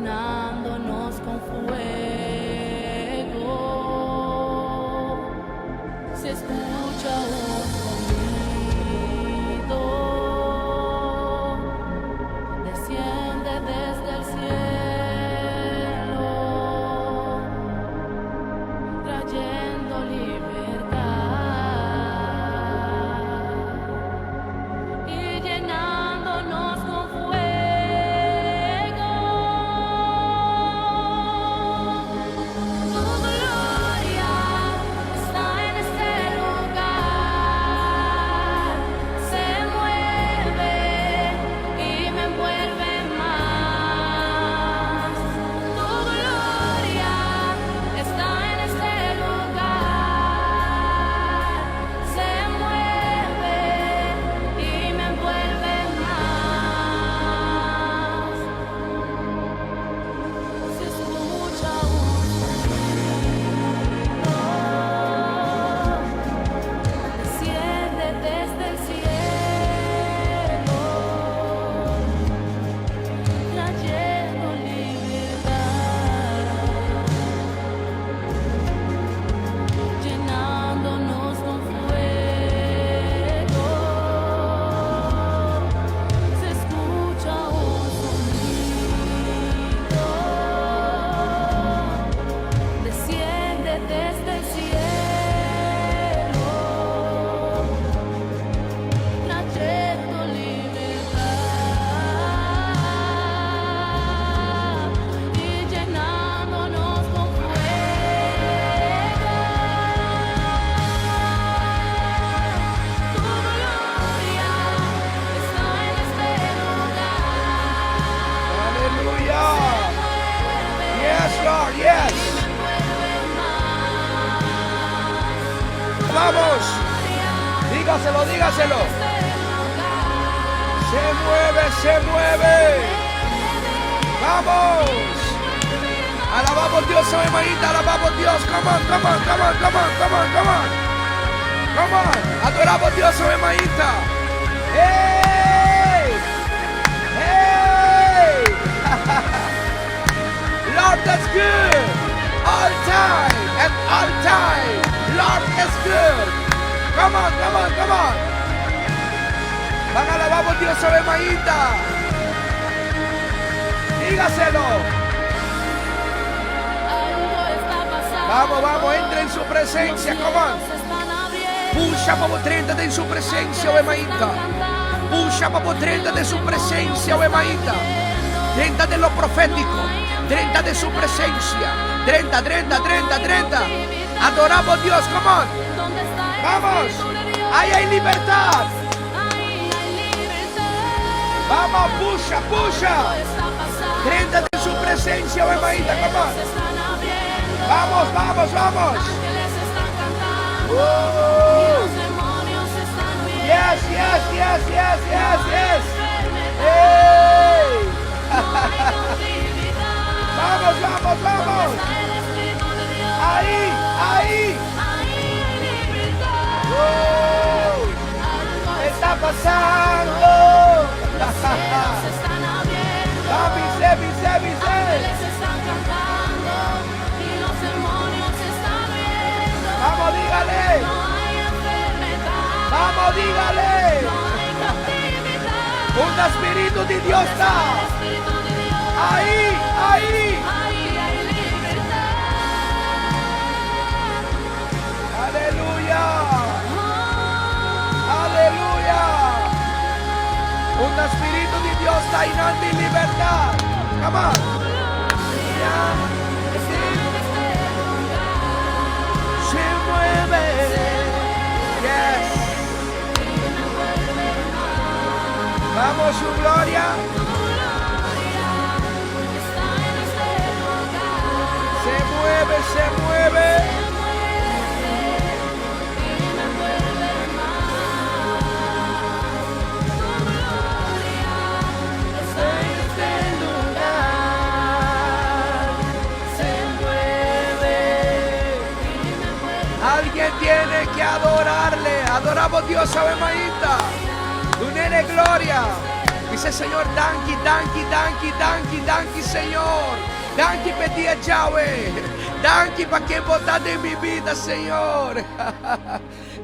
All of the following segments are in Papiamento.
Llenándonos con fuego. Se escucha un sonido, desciende desde el cielo, trayendo libertad y llenándonos con fuego. Tu gloria está en este lugar, se mueve y me envuelve más. Tu gloria está en este lugar, se mueve y me envuelve más. Se escucha un sonido, desciende desde el cielo, trayendo libertad, llenándonos con fuego. Se escucha un sonido, desciende desde el cielo, trayendo libertad y llenándonos con fuego. Tu gloria está en este lugar. Aleluya. Yes, Lord, yes. Y me envuelve más. Vamos. Dígaselo, dígaselo. Se mueve, se mueve. Vamos. Alabamos Dios, hermanita, alabamos Dios. Come on, come on, come on, come on, come on, come on. Come on. Adoramos Dios, hermanita. Hey! Hey! Lord, that's good. All time and all time. Lord is good. Come on, come on, come on. Van a alabamos Dios, hermanita. Dígaselo. Algo está pasando. Vamos, vamos, entra en su presencia. Los Come on. cielos se están abriendo. Pusha pa drenta den su presencia, hermanita. Pusha pa drenta den su presencia, hermanita. Drenta de lo profético. Drenta de su presencia. Drenta, drenta, drenta, drenta. Adoramos Dios, come on. ¿Dónde está el Vamos. Espíritu de Dios? Ahí hay libertad. Ahí hay libertad. Vamos, pusha, pusha. Algo está pasando. Drenta de su presencia, hermanita, come Los on. se están abriendo. Vamos, vamos, vamos. Ángeles están cantando. Y los demonios están huyendo. Yes. Enfermedad. Hey. No hay cautividad. Vamos, vamos, vamos. ¿Dónde está el Espíritu de Dios? Ahí, ahí. Ahí hay libertad. Algo Está pasando. Los cielos se están abriendo. Papi, sebi, sebi, sebi. Ángeles están cantando y los demonios están huyendo. Vamos, dígale. No hay enfermedad. Vamos, dígale. No hay cautividad. Un espíritu de Dios está. El Espíritu de Dios. Ahí, ahí. Ahí hay libertad. Aleluya. Aleluya. Un espíritu de Dios está llenando en libertad. Come on. Gloria está en este lugar. Se mueve. Yes. Y me envuelve más. Vamos, su gloria. Tu gloria está en este lugar. Se mueve, se mueve. Se mueve y me envuelve más. Tu gloria está en este lugar. Se mueve y me envuelve. Alguien tiene que adorarle. Adoramos Dios, hermanita. Dunele gloria. Dice Señor, danki, danki, danki, danki, danki, Señor. Danki p'e dia djawe. Danki pa ken bo ta den mi bida, Señor.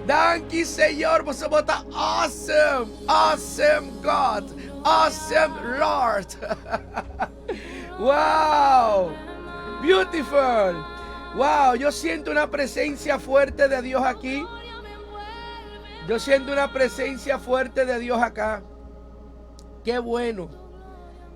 Danki, Señor, pasobra bo ta awesome, awesome God, awesome Lord. Wow! Beautiful. Wow, yo siento una presencia fuerte de Dios aquí. Yo siento una presencia fuerte de Dios acá. Qué bueno.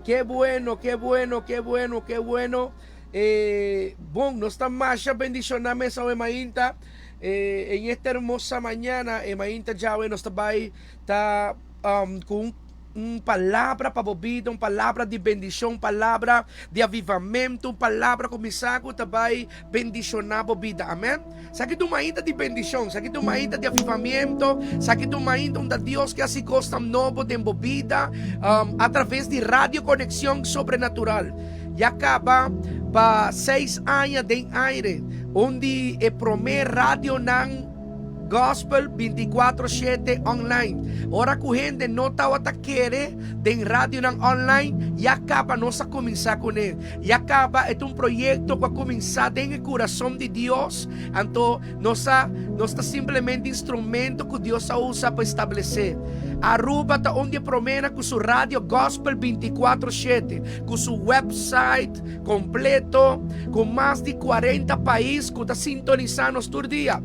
Qué bueno, qué bueno, qué bueno, qué bueno. Eh, bon, nos ta masha bendishoná mes awe mainta. Eh, en esta hermosa mañana, e mainta djawe nos ta bai ta um, ku un Un palabra pa bo bida, un palabra di bendishon, un palabra di avivamentu, un palabra ku mi sa ku ta bai bendishoná bo bida. Amèn. Esaki ta un mainta di bendishon, esaki ta un mainta di avivamiento, esaki ta un mainta unda Dios ke hasi kosnan nobo den bo bida atraves di Radio Conexion Sobrenatural. Ya kaba pa seis aña den aire, un di e promé radionan. Gospel binticuatro shete online. Ora cu hende no tawata kere den radionan online, ya caba nos a cuminsa cune. Ya caba e ta un proyecto cu a cuminsa den e curason di Dios, anto nos a nos ta simplemente instrumento cu Dios a usa pa establece. Aruba ta un di e promenan cu su radio Gospel binticuatro shete, cu su website completo, cu mas di cuarenta pais cu ta sintonisa nos tur dia.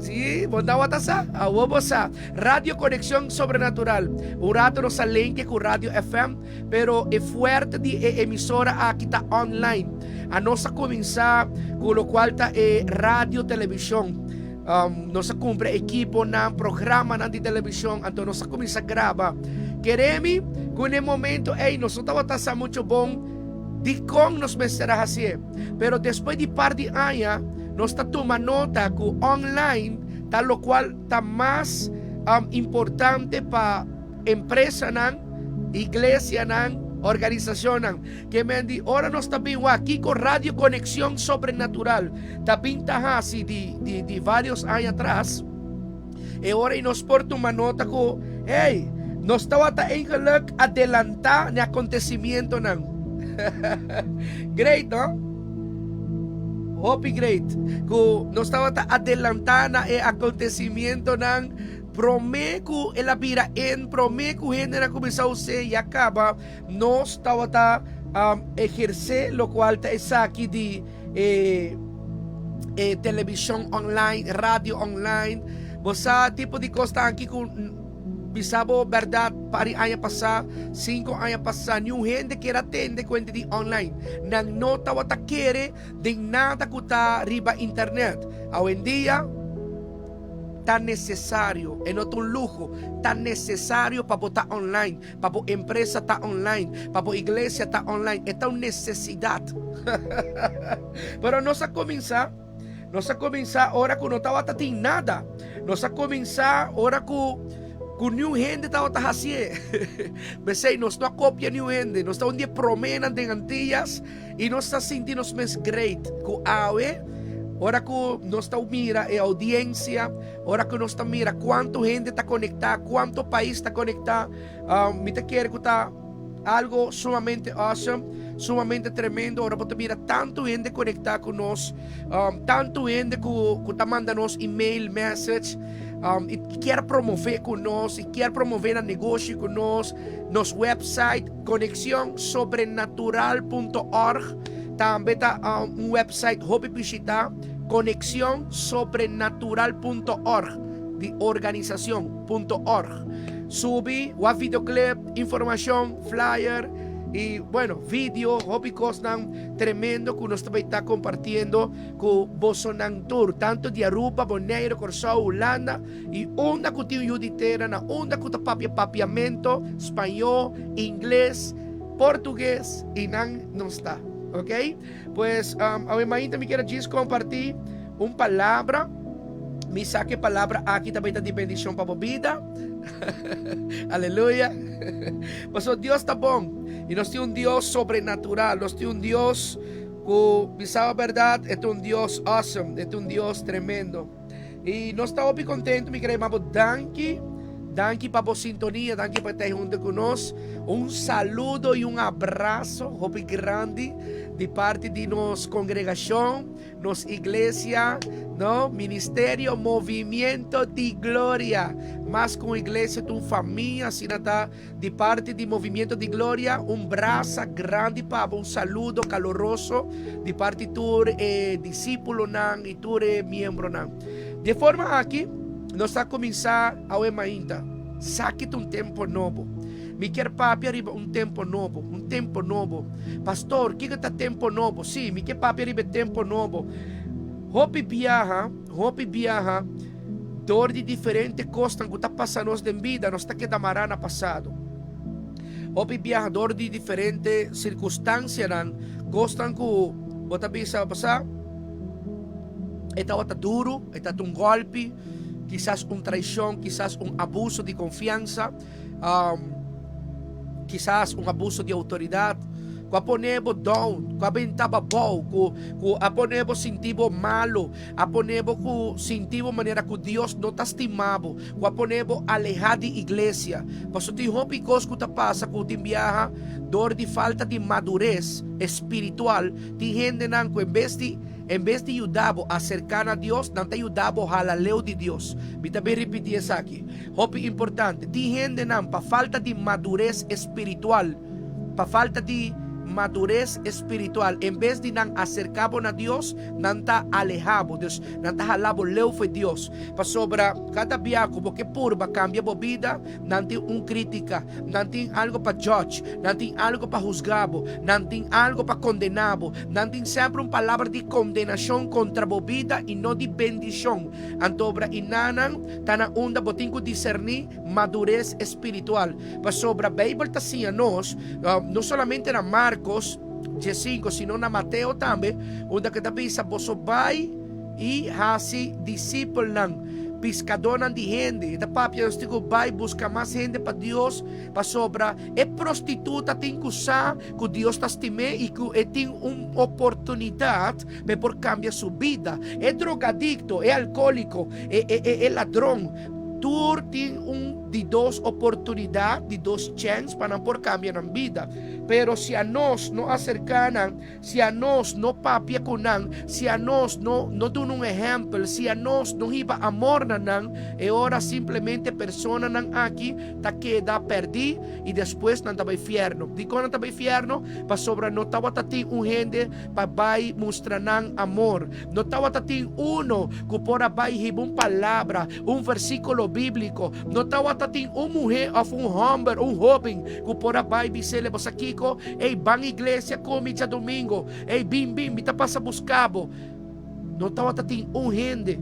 Sí, bo tabata sa? Awor bo sa. Radio Conexión Sobrenatural. Un rato nos a lenke ku Radio FM, pero e fuerte di e emisora aki ta online. Anos a kuminsá ku lokual ta e radio televishon. Um, nos a kumpra ekiponan, programanan di televishon, anto nos a kuminsá graba. Kere mi ku na e momento ei nos no tabata sa mucho bon dikon nos mester a hasié. Pero despues di par di aña nos ta tuma nota ku online ta lokual ta mas importante pa empresanan, iglesianan, organisashonnan. Ke men di ora nos ta bin wak kiko Radio Conexion Sobrenatural ta bin ta hasi di di varios aña atras, e ora ei nos por tuma nota ku, hey, nos tabata eigenlijk adelantá na e akontesimientonan. Great, no? Hopi great. Ku nos tabata adelantá na e akontesimientonan promé ku el a bira en, promé ku hendenan kuminsá us'é i a kaba, nos tabata ehersé lokual ta esaki di e e televishon online, radio online. Bo sa tipo di kos ta aki ku bisa bo bèrdat par di aña pasá, sinku aña pasá, niun hende kier a tende kuenta di online. Nan no tabata kere den nada ku ta riba internet. Awendia. Ta nesesario, e no ta un luho, ta nesesario pa bo ta online, pa bo empresa ta online, pa bo iglesia ta online, e ta un nesesidat. Pero nos a kuminsá, nos a kuminsá ora ku no tabata tin nada, nos a kuminsá ora ku ku niun hende tabata hasié. P'esei nos no a kopia niun hende, nos ta un di e proménan den Antillas. I nos ta sinti nos mes great ku awe, ora ku nos ta mira e oudiensia, ora ku nos ta mira kuantu hende ta konektá, kuantu pais ta konektá, mi ta kere ku ta algo sumamente awesome, sumamente tremendo ora bo ta mira tantu hende konektá ku nos, tantu hende ku ta manda nos email, message, i kier promové ku nos, i kier promové nan negoshi ku nos, nos website. Conexion Sobrenatural punto org tambe ta un website hopi bishita, Conexion Sobrenatural punto org, di organisacion punto org. Subi wak videoclip, informacion, flyer y bueno, video, hopi cosnan tremendo cu nos ta bay ta compartiendo cu bosonan tur, tanto di Aruba, Bonaire, Corsou, Hulanda. I unda ku tin un yu di tera, na unda ku ta papia papiamento, spañó, ingles, portugues, i nan nos ta. Ok? Pues, um, awe mainta mi kier djis kompartí un palabra. Mi sa ku e palabra aki ta bai ta di bendishon pa bo bida. Aleluya. Pasobra Dios ta bon. I nos tin un Dios sobrenatural. Nos tin un Dios ku, mi sa bèrdat, e ta un Dios awesome. E ta un Dios tremendo. I nos ta hopi kontentu, mi kere yama bo danki, Danki pa bo sintonia, danki pa ta hunto ku nos. Un saludo i un abraso hopi grandi di parti di nos kongregashon, nos iglesia, no? Ministerio Movimiento di Gloria. Mas ku un iglesia, ta un famia, asina ta di parti di Movimiento di Gloria. Un brasa grandi pa bo, un saludo kaloroso di parti tur e disípulonan i tur e miembronan. Di e forma aki, nos ta kuminsá awe mainta. Saki ta un tempo nobo. Mi kier papia riba un tempo nobo, un tempo nobo. Pastor, kiko ta tempo nobo? Sí, mi ke papia riba e tempo nobo. Hopi biaha, hopi biaha, dor di diferente kosnan ku ta pasa nos den bida, nos ta keda mará na pasado. Hopi biaha dor di diferente sirkunstansianan, kosnan ku bo ta bisa, Pasá, e tabata duru, e tabata un gòlpi, kisas un traishon, kisas un abuso di konfiansa, kisas un abuso di outoridat, ku a pone bo down, ku a benta bo abou, ku ku a pone bo sinti bo malu, a pone bo ku sinti bo manera ku Dios no ta stima bo, ku a pone bo alehá di iglesia. Pasobra tin hopi kos ku ta pasa ku tin biaha dor di falta di madures espiritual, tin hendenan ku en bes di En bes di yuda bo aserká na Dios, nan ta yuda bo hala leu di Dios. Mi ta bin ripití esaki. Hopi importante. Tin hendenan pa falta di madures espiritual, pa falta di madures espiritual, en bes di nan aserká bo na Dios, nan ta alehá bo. Dus, nan ta hala bo leu fo'i Dios. Pasobra kada bia ku bo ke purba kambia bo bida, Nan tin un crítica, nan tin algo pa judge, nan tin algo pa huzga bo, nan tin algo pa condena bo, nan tin semper un palabra di condenacion contra bo bida y no di bendicion. Anto obra y nanan ta na unda bo tin cu discerni madurez espiritual. Pasobra Bijbel ta siña nos, no solamente na Marcos diescinco, sino na Mateo tambe, unda cu ta bisa boso bay y haci discipelnan. Piskadónan di hende. E ta papia nos tin ku bai buska mas hende pa Dios, pasobra e prostituta tin ku sa ku Dios ta stim'é i ku e tin un oportunidat pa e por kambia su bida. E drogadikto, e alkohóliko, e e e ladron, tur tin un di dos oportunidat, di dos chèns pa nan por kambia nan bida. Pero si anos no aserká nan, Si anos no papia ku nan, si anos no no duna un ehèmpel, si anos no hiba amor na nan, e ora simplemente personanan aki ta keda pèrdí i despues nan ta bai fièrnu. Dikon nan ta bai fièrnu? Pasobra no tabata tin un hende pa bai mustra nan amor. No tabata tin uno ku por a bai hiba un palabra, un versíkulo bíbliko. No tabata tin un muhé òf un hòmber, un hóben ku por a bai bis'é, Bo sa kiko? Ey, ban iglesia ku mi djadumingo. Ey, bin, bin, mi ta pasa buska bo. No tabata tin un hende.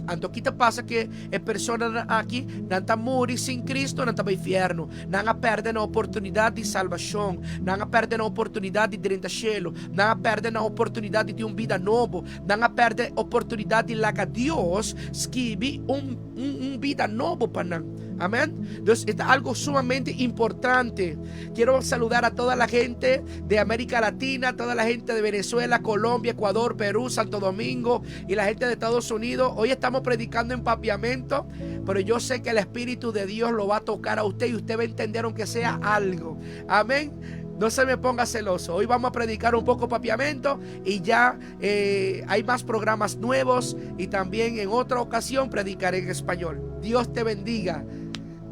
Anto ki ta pasa ku e personanan aki? Nan ta muri sin Cristo, nan ta bai fiernu. Nan a pèrdè nan oportunidat di salbashon. Nan a pèrdè nan oportunidat di drenta shelu. Nan a pèrdè nan oportunidat di tin un bida nobo. Nan a pèrdè oportunidat di laga Dios skibi un un bida nobo pa nan. Amèn. Dus e ta algu sumamente importante. Quiero saludar a toda la gente de América Latina, toda la gente de Venezuela, Colombia, Ecuador, Perú, Santo Domingo y la gente de Estados Unidos. Hoy estamos predicando en papiamento, pero yo sé que el Espíritu de Dios lo va a tocar a usted y usted va a entender aunque sea algo. Amén. No se me ponga celoso. Hoy vamos a predicar un poco papiamento y ya eh, hay más programas nuevos y también en otra ocasión predicaré en español. Dios te bendiga.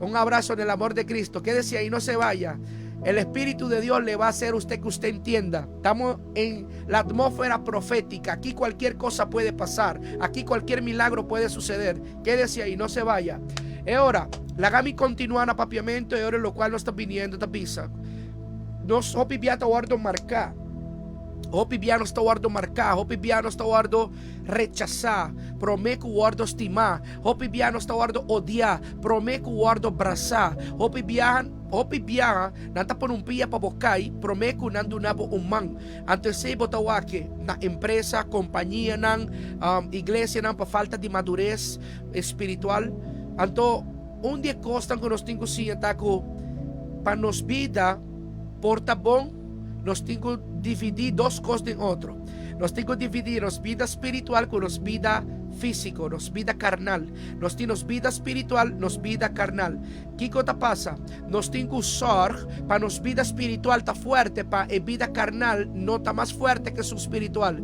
Un abrazo en el amor de Cristo. Quédese ahí, no se vaya. El Espíritu de Dios le va a hacer a usted que usted entienda. Estamos en la atmósfera profética. Aquí cualquier cosa puede pasar. Aquí cualquier milagro puede suceder. Quédese ahí, no se vaya. Y ahora, laga mi continúa na papiamento y ahora lo cual no está viniendo ta bisa. Nos hopi bia ta wòrdu marká. Hopi bia nos ta wòrdu marká. Hopi bia nos ta wòrdu rechasá. Promé ku wòrdu stimá. Hopi biaha nos ta wòrdu odiá promé ku wòrdu brasá. Hopi biaha, hopi biaha nan ta pone un pia pa bo kai promé ku nan duna bo un man. Anto esei bo ta wak na empresa, kompañianan, iglesianan pa falta di madures espiritual. Anto un di e kosnan ku nos tin ku siña ta ku pa nos bida por ta bon, nos tin ku dividí dos kos den otro. Nos tin ku dividí nos bida spiritual ku nos bida. físiko, nos bida karnal. Nos tin nos bida spiritual, nos bida karnal. Kiko ta pasa? Nos tin ku sòrg pa nos bida spiritual ta fuerte pa e bida karnal no ta mas fuerte ku esun spiritual.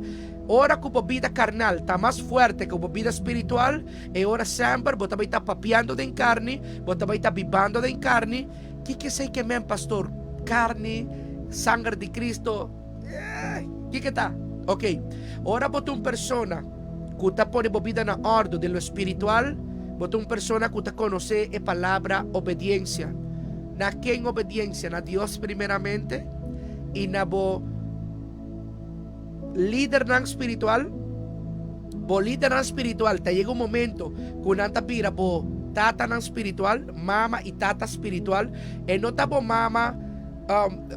Ora ku bo bida karnal ta mas fuerte ku bo bida spiritual, e ora semper bo ta bai ta papiando den karni, bo ta bai ta bibando den karni. Kiko esei ke men, pastor? Karni, sanger di Cristo, kiko ta? Ok, ora bo ta un persona ku ta pone bo bida na òrdu den lo spiritual, bo ta un persona ku ta konosé e palabra obediensia. Na ken obediensia? Na Dios primeramente i na bo lidernan spiritual. Bo lidernan spiritual ta yega un momento ku nan ta bira bo tatanan spiritual, mama i tata spiritual. E no ta bo mama,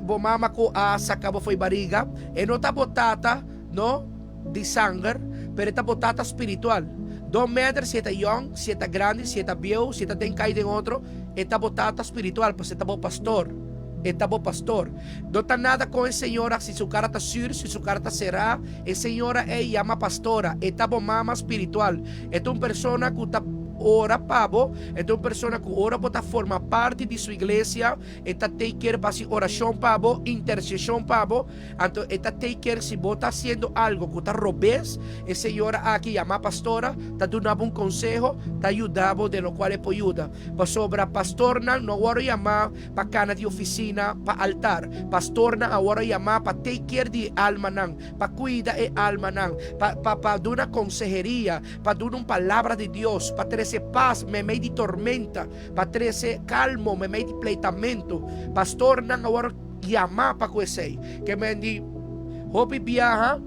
bo mama ku a saka bo fo'i bariga, e no ta bo tata, no, di sanger, pero e ta bo tata spiritual. Don't matter si e ta yòn, si e ta grandi, si e ta bieu, si e ta den kai den otro, e ta bo tata spiritual, pasobra e ta bo pastor. E ta bo pastor. No ta nada kon e señora si su kara ta sur, si su kara ta será, e señora ei yama pastora. E ta bo mama spiritual. E ta un persona ku ta ora pa bo, e ta un persona ku ora bo ta forma parti di su iglesia, e ta take care pa hasi orashon pa bo, interseshon pa bo. Anto e ta take care si bo ta hasiendo algo ku ta robes, e señora aki yama pastora, ta duna bo un konseho, ta yuda bo den lokual e por yuda. Pasobra pastornan no wòrdu yamá pa kana di ofisina pa altar. Pastornan a wòrdu yamá pa take care di e almanan, pa kuida e almanan, pa pa pa duna konseheria, pa duna un palabra di Dios, pa trese pas meimei di tormenta, pa trese kalmo meimei di pleitamentu. Pastornan a wòrdu yamá pa ku esei. Ke men di hopi biaha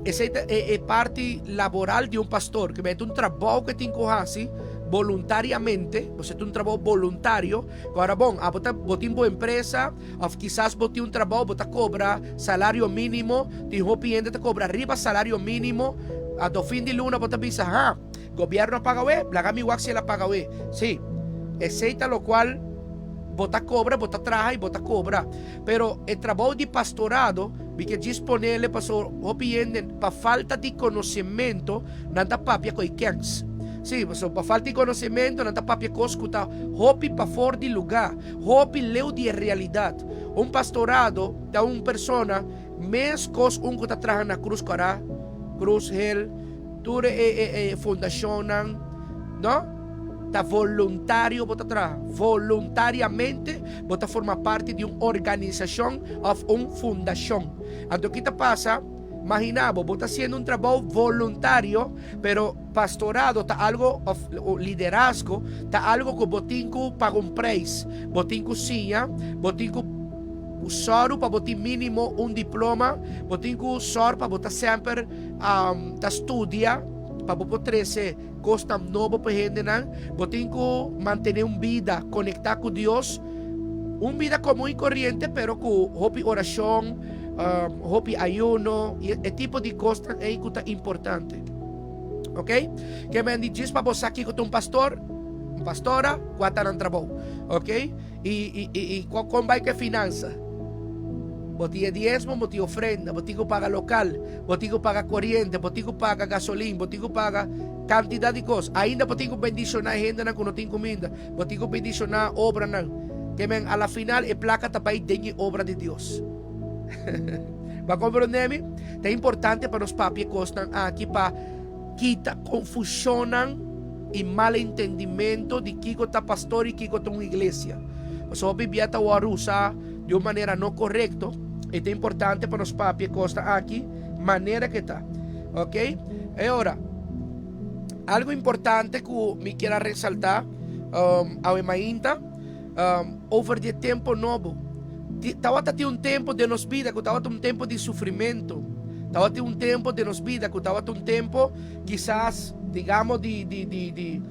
esei ta e parti laboral di un pastor, ke men ta un trabou ke tin ku hasi boluntariamente, bo ta un trabou boluntario, ku ora bon abo ta bo tin bo empresa òf kisas bo tin un trabou bo ta kobra salario mínimo, tin hopi hende ta kobra riba salario mínimo, anto fin di luna bo ta bisa ha gobièrnu a paga awe, laga mi wak si el a paga awe, si esei ta lokual. Bo ta cobra, bo ta traha y bo ta cobra. Pero e trabou di pastorado, mi ke djis ponele paso hopi hende pa falta di conocemento nan ta papia cu e kens. Si, paso pa falta di conocemento nan ta papia cos cu ta hopi pafor di luga, hopi leu di e realidad. Un pastorado ta un persona mes cos un cu ta traha na Cruz Cora, Cruz Hel, tur e e fundacionnan, no? Ta voluntario bo ta traha. Voluntariamente bo ta forma parti di un organisashon òf un fundashon. Anto ki ta pasa? Magina bo, bo ta hasiendo un trabou voluntario, pero pastorado ta algo òf liderazgo ta algo ku bo tin ku paga un preis. Bo tin ku siña, bo tin ku sòru pa bo tin mínimo un diploma, bo tin ku sòru pa bo ta semper ta studia pa bo por trese Kosnan nobo pa hendenan. Bo tin ku mantené un bida konektá ku Dios, un bida komun i koriente pero ku hopi orashon, hopi ayuno i e tipo di kosnan ei ku ta importante. Ok? Ke men di djis pa bo sa kiko ta un pastor, un pastora, kua ta nan trabou. Ok? I i i i kon bai ku e finansa? Bo tin e diesmo, bo tin ofrenda, bo tin ku paga lokal. Bo tin ku paga koriente, bo tin ku paga gasolin, bo tin ku paga kantidat di kos. Ainda bo tin ku bendishoná e hendenan ku no tin kuminda. Bo tin ku bendishoná obranan. Ke men a la final e plaka ta bai den e obra di Dios. Bo a komprondé mi? Ta importante pa nos papia e kosnan aki pa kita konfushonnan i malentendimento di kiko ta pastor i kiko ta un iglesia. Pasobra hopi bia ta wòrdu usá di un manera no korekto. E ta importante pa nos papia e kosnan aki manera ke ta. Ok? E ora, algo importante ku mi kier a resaltá um, awe mainta, um, over di e tempo nobo. Tawata tin un tempo den nos bida ku tawata un tempo di sufrimento. Tawata tin un tempo den nos bida ku tawata un tempo kisas, digamos, di, di, di, di,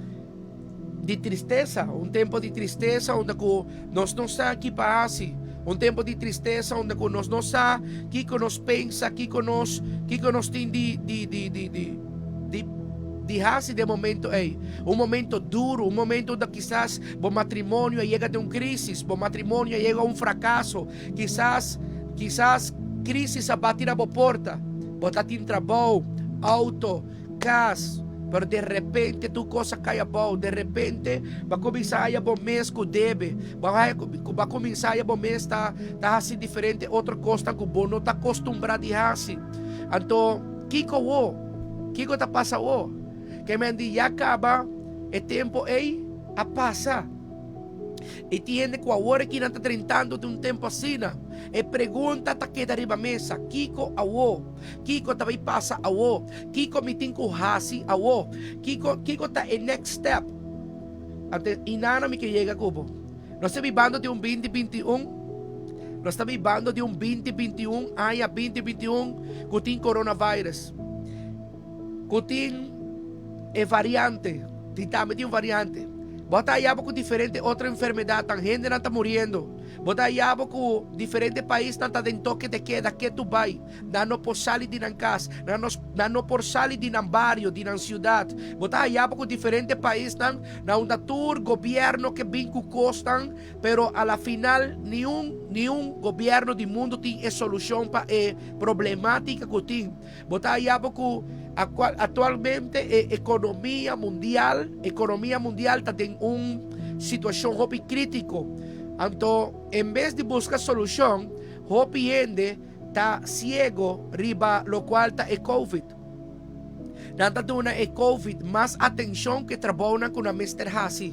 di tristesa, un tempo di tristesa unda ku nos no sa ki pa hasi, un tempo di tristesa unda ku nos no sa kiko nos pensa, kiko nos, kiko nos tin di, di, di, di, di, di, di hasi den momento ei. Un momento duro, un momento unda kisas bo matrimonio a yega den un crisis, bo matrimonio a yega a un fracaso, kisas, kisas crisis a bati na bo porta, bo ta tin trabou. Auto, kas, pero de repente tur kos a kai abou. De repente bo a kuminsá haya bo mes ku debe. Bo a haya bo a kuminsá haya bo mes ta ta hasi diferente otro kosnan ku bo no ta kostumbrá di hasi. Anto, kiko awor? Kiko ta pasa awor? Ke men di ya kaba e tempu ei a pasa. I tin hende ku awor aki nan ta drentando den un tempu asina. E pregunta ta keda riba mesa, Kiko awor? Kiko ta bai pasa awor? Kiko mi tin ku hasi awor? Kiko, kiko ta e next step? Anto inana mi ke yega ku bo. Nos ta bibando di un binti binti un. Nos ta bibando di un binti binti un, aña binti binti un, ku tin coronavirus. Ku tin e variante, tin tambe tin un variante. Bo ta haya bo ku diferente otro enfermedadnan, hendenan ta muriendo. Bo ta haya bo ku diferente paisnan ta den toke de keda ketu bai. Nan no por sali di nan kas, nan no nan no por sali di nan bario, di nan siudat. Bo ta haya bo ku diferente paisnan na unda tur gobièrnu ke bin ku kosnan, pero a la final niun niun gobièrnu di mundu tin e solushon pa e problematika ku tin. Bo ta haya bo ku aktualmente e ekonomia mundial, ekonomia mundial ta den un situashon hopi kritiko. Anto en bes di buska solushon, hopi hende ta siego riba lokual ta e covid. Nan ta duna e covid mas atenshon ku e trabounan ku nan mester hasi.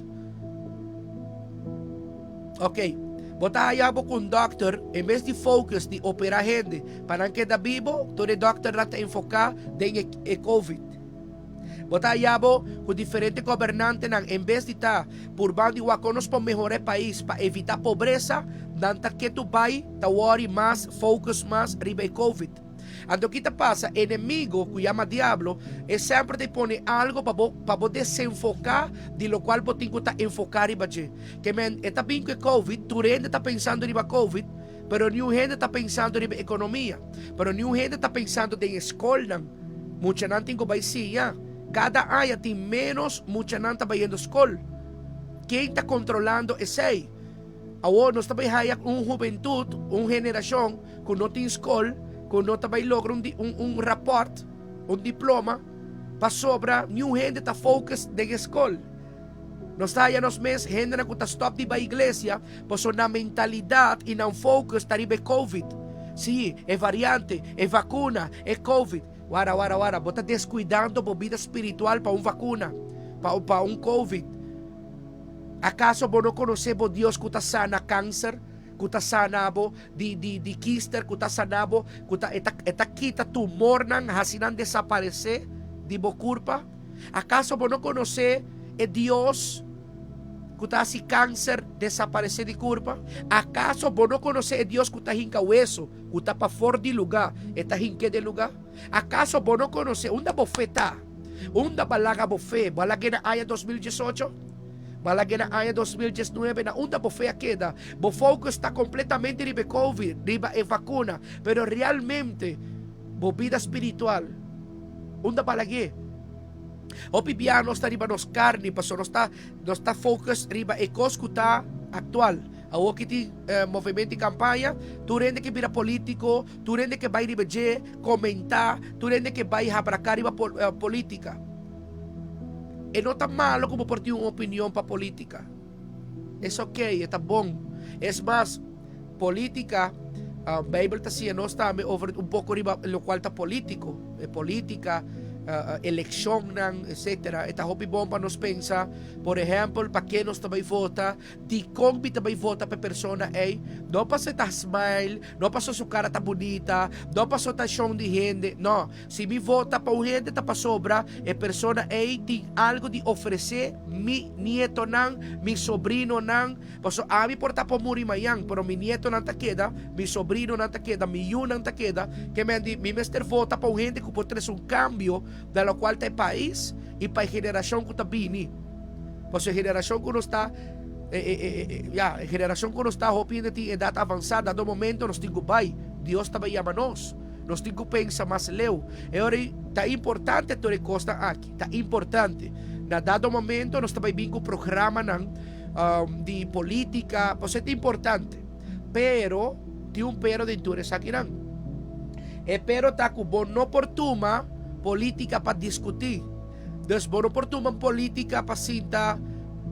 Ok, bo ta haya bo ku un dòkter, en bes di focus di operá hende pa nan keda bibo, tur e dòkternan ta enfoká den e e covid. Bo ta haya bo ku diferente gobernantenan, en bes di ta purban di wak kon nos por mehorá e pais pa evitá pobresa, nan ta ketu bai ta wòri mas, focus mas riba e covid. Anto ki ta pasa? Enemigo, ku yama diablo, e semper ta pone algo pa bo pa bo desenfoká di lokual bo tin ku ta enfoká riba dje. Ke men e ta bin ku e covid, tur hende ta pensando riba covid, pero niun hende ta pensando riba ekonomia, pero niun hende ta pensando den e skolnan. Muchanan tin ku bai siña. Kada aña tin ménos muchanan ta bayendo skol. Ken ta kontrolando esei? Awor nos ta bai haya un hubentut, un generashon ku no tin skol, ku no ta bai logra un un un rapòrt, un diploma, pasobra niun hende ta focus den e skol. Nos ta haya nos mes hendenan ku ta stòp di bai iglesia pasobra nan mentalidat i nan focus ta riba e covid. Sí, e variante, e vakuna, e covid. Wara, wara, wara, bo ta deskuidando bo bida spiritual pa un vakuna, pa pa un covid. Akaso bo no konosé bo Dios ku ta sana kanser, ku ta sana bo di di di kister, ku ta sana bo, ku ta e ta e ta kita tumornan, hasi nan desaparesé di bo kurpa? Akaso bo no konosé e Dios ku ta hasi kanser desaparesé di kurpa? Akaso bo no konosé e Dios ku ta hinka weso ku ta pafor di lugá, e ta hink'é den lugá? Akaso bo no konosé unda bo fe ta? Unda bo a laga bo fe? Bo a lag'é na aña 2018? Bo a lag'é na aña 2019? Na unda bo fe a keda? Bo focus ta completamente riba e covid, riba e vacuna, pero realmente bo bida spiritual, unda bo a lag'é? Hopi bia nos ta riba nos carni, pasobra nos ta nos ta focus riba e cos cu ta actual. Awor ki tin movemento di campaña, tur hende ke bira politico, tur hende ke bay riba dje, komentá, tur hende ke bai habraká riba polítika. E no ta malo ku bo por tin un opinion pa polítika. Es ok, e ta bon. Es mas, polítika, Beibel ta siña nos tambe over un poko riba lokual ta polítiko. E polítika, elekshonnan, etsetera. E ta hopi bon pa nos pensa, por ehèmpel, pa ke nos ta bai vota. Dikon mi ta bai vota pa e persona ei? No paso e ta smile, no paso su kara ta bunita, no paso ta shon di hende. No, si mi vota pa un hende ta pasobra e persona ei tin algu di ofresé mi nietonan, mi sobrinonan. Paso ami por ta por muri mañan, pero mi nietonan ta keda, mi sobrinonan ta keda, mi yunan ta keda. Ke men di, mi mester vota pa un hende ku por trese un kambio na lokual ta e pais i pa e generashon ku ta bini. Pasobra e generashon ku nos ta, e, e, e, e, ya, e generashon ku nos ta, hopi hende tin edat avansá, dado momento nos tin ku bai. Dios ta bai yama nos. Nos tin ku pensa mas leu. E ora ei ta importante tur e kosnan aki. Ta importante. Na dado momento nos ta bai bin ku programanan um, di polítika, pasobra ta importante. Pero, tin un pero den tur esakinan. E pero ta ku bo no por tuma. Polítika pa diskutí. Dus bo no por tuma polítika pa sinta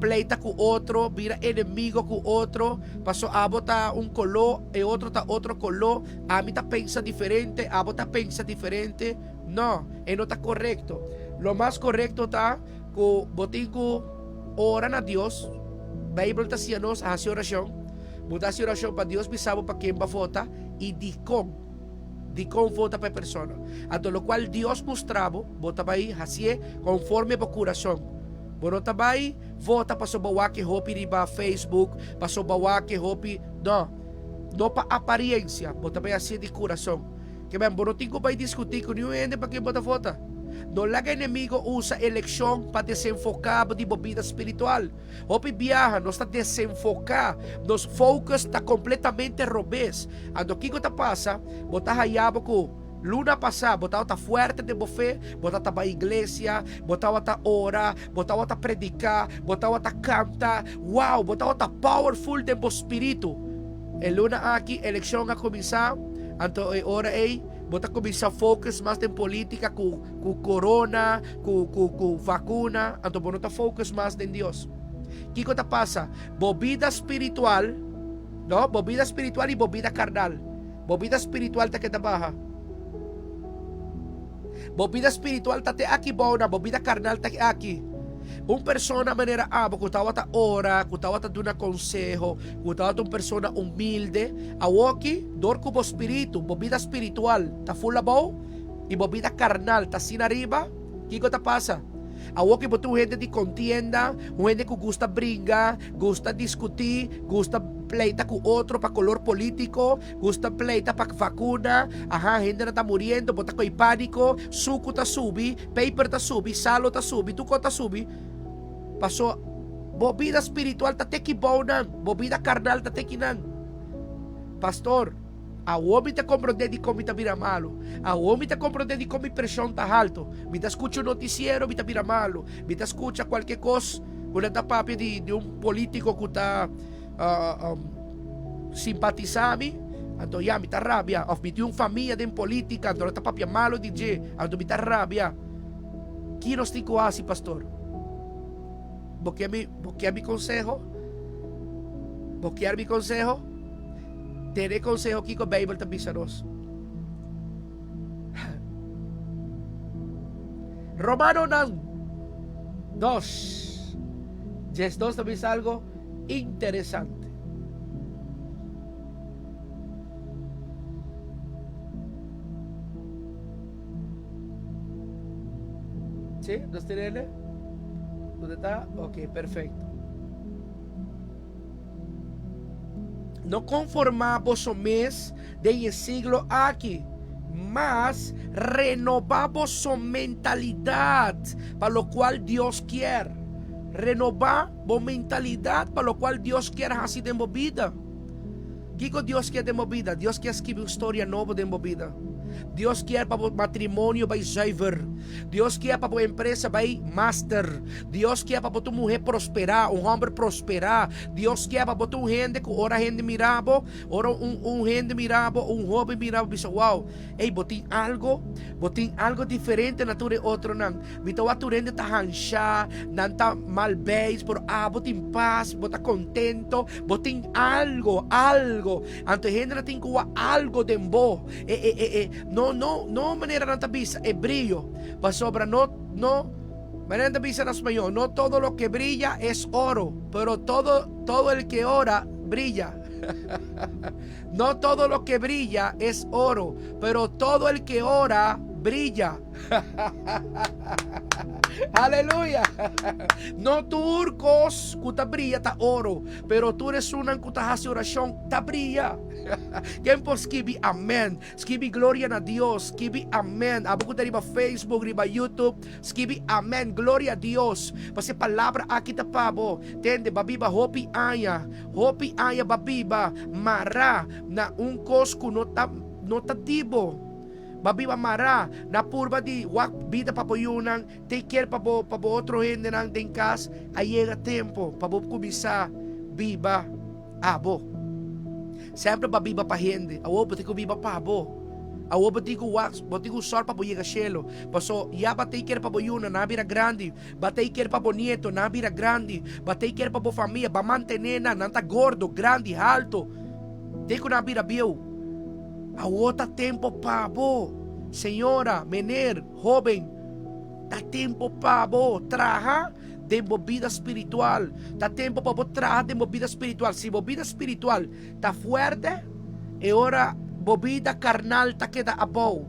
pleita ku otro, bira enemigo ku otro, paso abo ta un koló, e otro ta otro koló, ami ta pensa diferente, abo ta pensa diferente. No, e no ta korekto. Lo mas korekto ta ku bo tin ku ora na Dios. Beibel ta siña nos a hasi orashon. Bo ta hasi orashon pa Dios bisa bo pa ken bo a vota i dikon. Dikon vota pa e persona. Anto lokual Dios mustra bo, bo ta bai hasié konforme bo kurason. Bo no ta bai vota pasobra bo wak e hopi riba Facebook, pasobra bo wak e hopi. No. No pa apariensia, bo ta bai hasié di kurason. Ke men, bo no tin ku bai diskutí ku niun hende pa ken bo ta vota. No laga enemigo usa elekshon pa desenfoká bo di bo bida spiritual. Hopi biaha nos ta desenfoká, nos focus ta kompletamente robes. Anto kiko ta pasa? Bo ta haya bo ku luna pasá bo tabata fuerte den bo fe, bo tabata bai iglesia, bo tabata ora, bo tabata prediká, bo tabata kanta, wow, bo tabata powerful den bo spiritu. E luna aki elekshon a kuminsá, anto e ora ei bo ta kuminsá focus mas den polítika ku ku corona, ku ku ku vacuna, anto bo no ta focus mas den Dios. Kiko ta pasa? Bo bida spiritual, no, bo bida spiritual i bo bida carnal. Bo bida spiritual ta keda baha. Bo bida spiritual ta te aki bou na, bo bida carnal ta aki. Un persona manera abo ku tabata ora, ku tabata duna konseho, ku tabata un persona humilde, awoki dor ku bo spiritu, bo bida spiritual ta full abou, i bo bida karnal ta asina riba, kiko ta pasa? Awor ki bo ta un hende di kontienda, un hende ku gusta bringa, gusta diskutí, gusta pleita ku otro pa kolor polítiko, gusta pleita pa vakuna, aha, hendenan ta muriendo, bo ta koi pániko, suku ta subi, peper ta subi, salo ta subi, tur kos ta subi. Paso bo bida spiritual ta teki bou nan, bo bida karnal ta teki nan. Pastor. Awor mi ta komprondé dikon mi ta bira malu. Awor mi ta komprondé dikon mi preshon ta haltu. Mi ta skucha un notisiero, mi ta bira malu. Mi ta skucha kualke kos ku nan ta papia di di un polítiko ku ta simpatisá mi, anto ya mi ta rabia. Òf mi tin un famia den polítika, anto nan ta papia malu di dje, anto mi ta rabia. Ki nos tin ku hasi, pastor? Bo kier mi, bo kier mi konseho? Bo kier mi konseho? Tene konseho kiko Beibel ta bisa nos. Romanonan 2, 12 ta bisa algo interesante. Sí, nos tiene? ¿Dónde está? Ok, perfecto. No konformá boso mes den e siglo aki, mas renobá boso mentalidat pa lokual Dios kier. Renobá bo mentalidat pa lokual Dios kier hasi den bo bida. Kiko Dios kier den bo bida? Dios kier skibi un storia nobo den bo bida. Dios kier pa bo matrimonio bai zuiver. Dios kier pa bo empresa bai master. Dios kier pa bo ta un muher prosperá, un homber prosperá. Dios kier pa bo ta un hende ku ora hende mira bo, ora un un hende mira bo, un hoben mira bo bisa wow, ey bo tin algo, bo tin algo diferente na tur e otronan. Mi ta wak tur hende ta hanshá, nan ta mal beis, pero abo tin pas, bo ta kontento, bo tin algo, algo. Anto e hendenan tin ku wak algo den bo. E, e, e, e, no, no, no manera nan ta bisa e brillo, pasobra no, no, manera nan ta bisa na spañol, no todo lo que brilla es oro, pero todo, todo el que ora brilla. No todo lo que brilla es oro, pero todo el que ora brilla. Aleluya! No tur kos ku ta bria ta oro, pero tur esunnan ku ta hasi orashon ta bria. Ken por skibi amen? Skibi gloria na Dios, skibi amen. Abo ku ta riba Facebook, riba YouTube, skibi amen, gloria a Dios. Pasobra e palabra aki ta pa bo. Tende, bo a biba hopi aña, hopi aña bo a biba mará na un kos ku no ta no ta di bo. Bo a biba mará na purba di wak bida pa bo yunan, take care pa bo pa bo otro hendenan den kas. A yega tempo pa bo kuminsá biba abo. Semper bo a biba pa hende, awor bo tin ku biba pa bo. Awor bo tin ku wak, bo tin ku sòr pa bo yega shelu. Paso ya bo a take care pa bo yunan, nan a bira grandi. Bo a take care pa bo nieto, nan a bira grandi. Bo a take care pa bo famia, bo a mantené nan, nan ta gordo, grandi, halto. Te ku nan a bira bieu. Awor ta tempo pa bo, señora, meneer, hoben. Ta tempo pa bo traha den bo bida spiritual. Ta tempo pa bo traha den bo bida spiritual. Si bo bida spiritual ta fuerte, e ora bo bida karnal ta keda abou.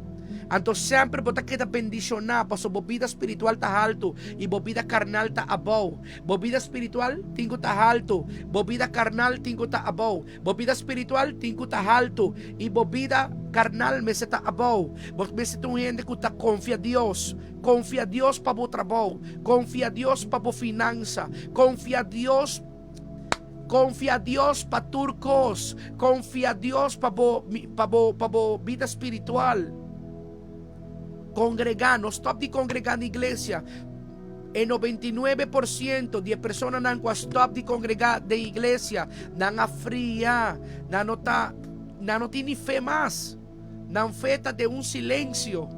Anto semper bo ta keda bendishoná pasobra bo bida spiritual ta haltu i bo bida karnal ta abou. Bo bida spiritual tin ku ta haltu, bo bida karnal tin ku ta abou. Bo bida spiritual tin ku ta haltu i bo bida karnal mester ta abou. Bo mester ta un hende ku ta konfia Dios. Konfia Dios pa bo trabou. Konfia Dios pa bo finansa. Konfia Dios Konfia Dios pa tur kos. Konfia Dios pa bo pa bo pa bo bida spiritual. Kongregá, no stòp di kongregá na iglesia. E 99% di e personanan ku a stòp di kongregá den iglesia, nan a fria, nan no ta, nan no tin ni fe mas. Nan fe ta den un silensio.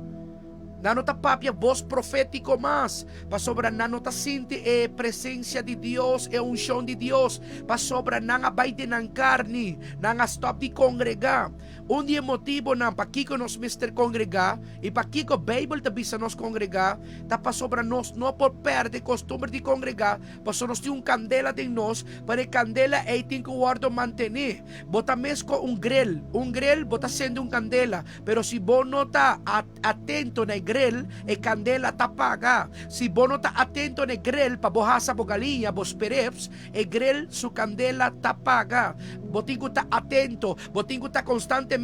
Nan no ta papia bos profétiko mas, pasobra nan no ta sinti e presensia di Dios, e unshon di Dios, pasobra nan a bai den nan karni, nan a stòp di kongregá. Un di e motibonan pakiko nos mester kongregá i pakiko Beibel ta bisa nos kongregá ta pasobra nos no por pèrdè kostumber di kongregá, pasobra nos tin un kandela den nos, pero e kandela ei tin ku wòrdu mantené. Bo ta mes ku un grel. Un grel, bo ta sende un kandela, pero si bo no ta atento na e grel, e kandela ta paga. Si bo no ta atento na e grel pa bo hasa bo galiña, bo spereps, E grel su candela ta paga. Bo tin cu ta atento, bo tin cu ta constantemente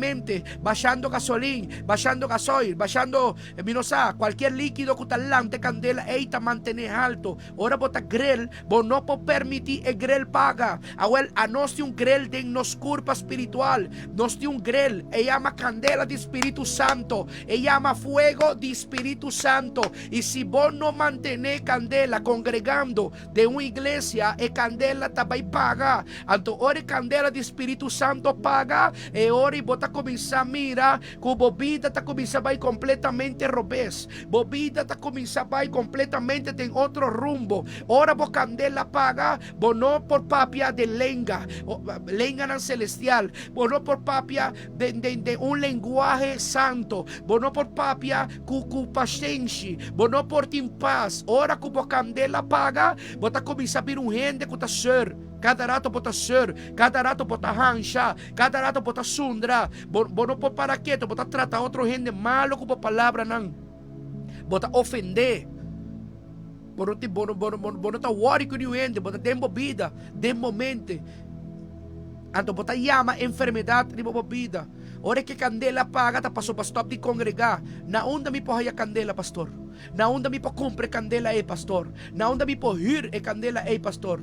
bashando gasolin, bashando gasoil, bashando mi no sa, cualkier likido cu ta lanta e candela ey ta mantene halto. Ora bo ta grel, bo no por permiti e grel paga. Awel, anos tin un grel den nos curpa spiritual. Nos tin un grel, e yama candela di Spiritu Santo, e yama fuego di Spiritu Santo. Y si bo no mantene candela congregando, Den un iglesia e kandela ta bai paga. Anto ora e kandela di Spiritu Santo paga, e ora bo ta kuminsá mira ku bo bida ta kuminsá bai kompletamente robes. Bo bida ta kuminsá bai kompletamente den otro rumbo. Ora bo kandela paga, bo no por papia den lenga, lenganan selestial. Bo no por papia den den den un lenguahe santo. Bo no por papia ku ku pashenshi. Bo no por tin pas. Ora ku bo kandela paga, bo ta kuminsá bira un hende ku ta seur. Kada rato bo ta seur, kada rato bo ta hansha, kada rato bo ta sundra. Bo bo no por para ketu, bo ta trata otro hende malu ku bo palabranan. Bo ta ofendé. Bo no tin bo no bo no bo no ta wòri ku niun hende, bo ta den bo bida, den bo mente. Anto bo ta yama enfermedat riba bo bida. Ora ke kandela paga ta pasobra stòp di kongregá. Na unda mi por haya kandela, pastor? Na unda mi por kumpra e kandela ei, pastor? Na unda mi por hür e kandela ei, pastor?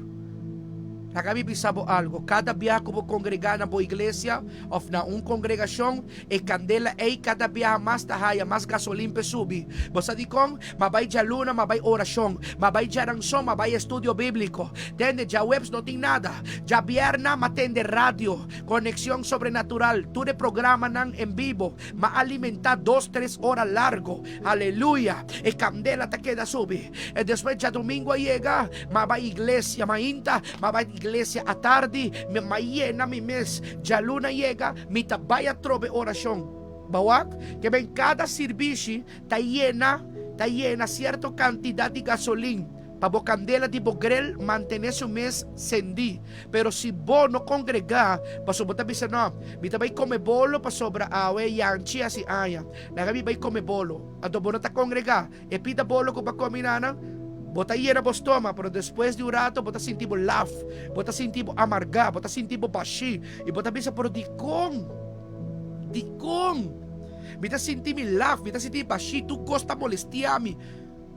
Laga mi bisa bo algu, kada biaha ku bo kongregá na bo iglesia òf na un kongregashon, E kandela ei kada biaha mas ta haya mas gasolin p'e subi. Bo sa dikon? Ma bai djaluna, ma bai orashon, ma bai djaranson, ma bai estudio bíbliko. Tende, djaweps no tin nada. Djabièrna ma tende radio, Conexión Sobrenatural, tur e programanan en bibo. Ma alimentá dos tres ora largo. Aleluya! E kandela ta keda subi. E despues djadumingu a yega, ma bai iglesia mainta, ma bai iglesia atardi, ma yena mi mes. Djaluna yega, Mi ta bai atrobe orashon. Bo wak ke ben kada sirbishi ta yena ta yena sierto kantidat di gasolin pa bo kandela di bo grel mantené su mes sendí. Pero si bo no kongregá pasobra bo ta bisa no, mi ta bai kome bolo pasobra awe yanchi hasi aña, laga mi bai kome bolo. Anto bo no ta kongregá. E pida bolo ku bo a komi nana, bo ta yena bo stoma, pero despues di un rato bo ta sinti bo laf, bo ta sinti bo amargá, bo ta sinti bo bashí, i bo ta bisa, Pero dikon? Dikon? Mi ta sinti mi laf, mi ta sinti mi bashí, tur kos ta molestiá mi.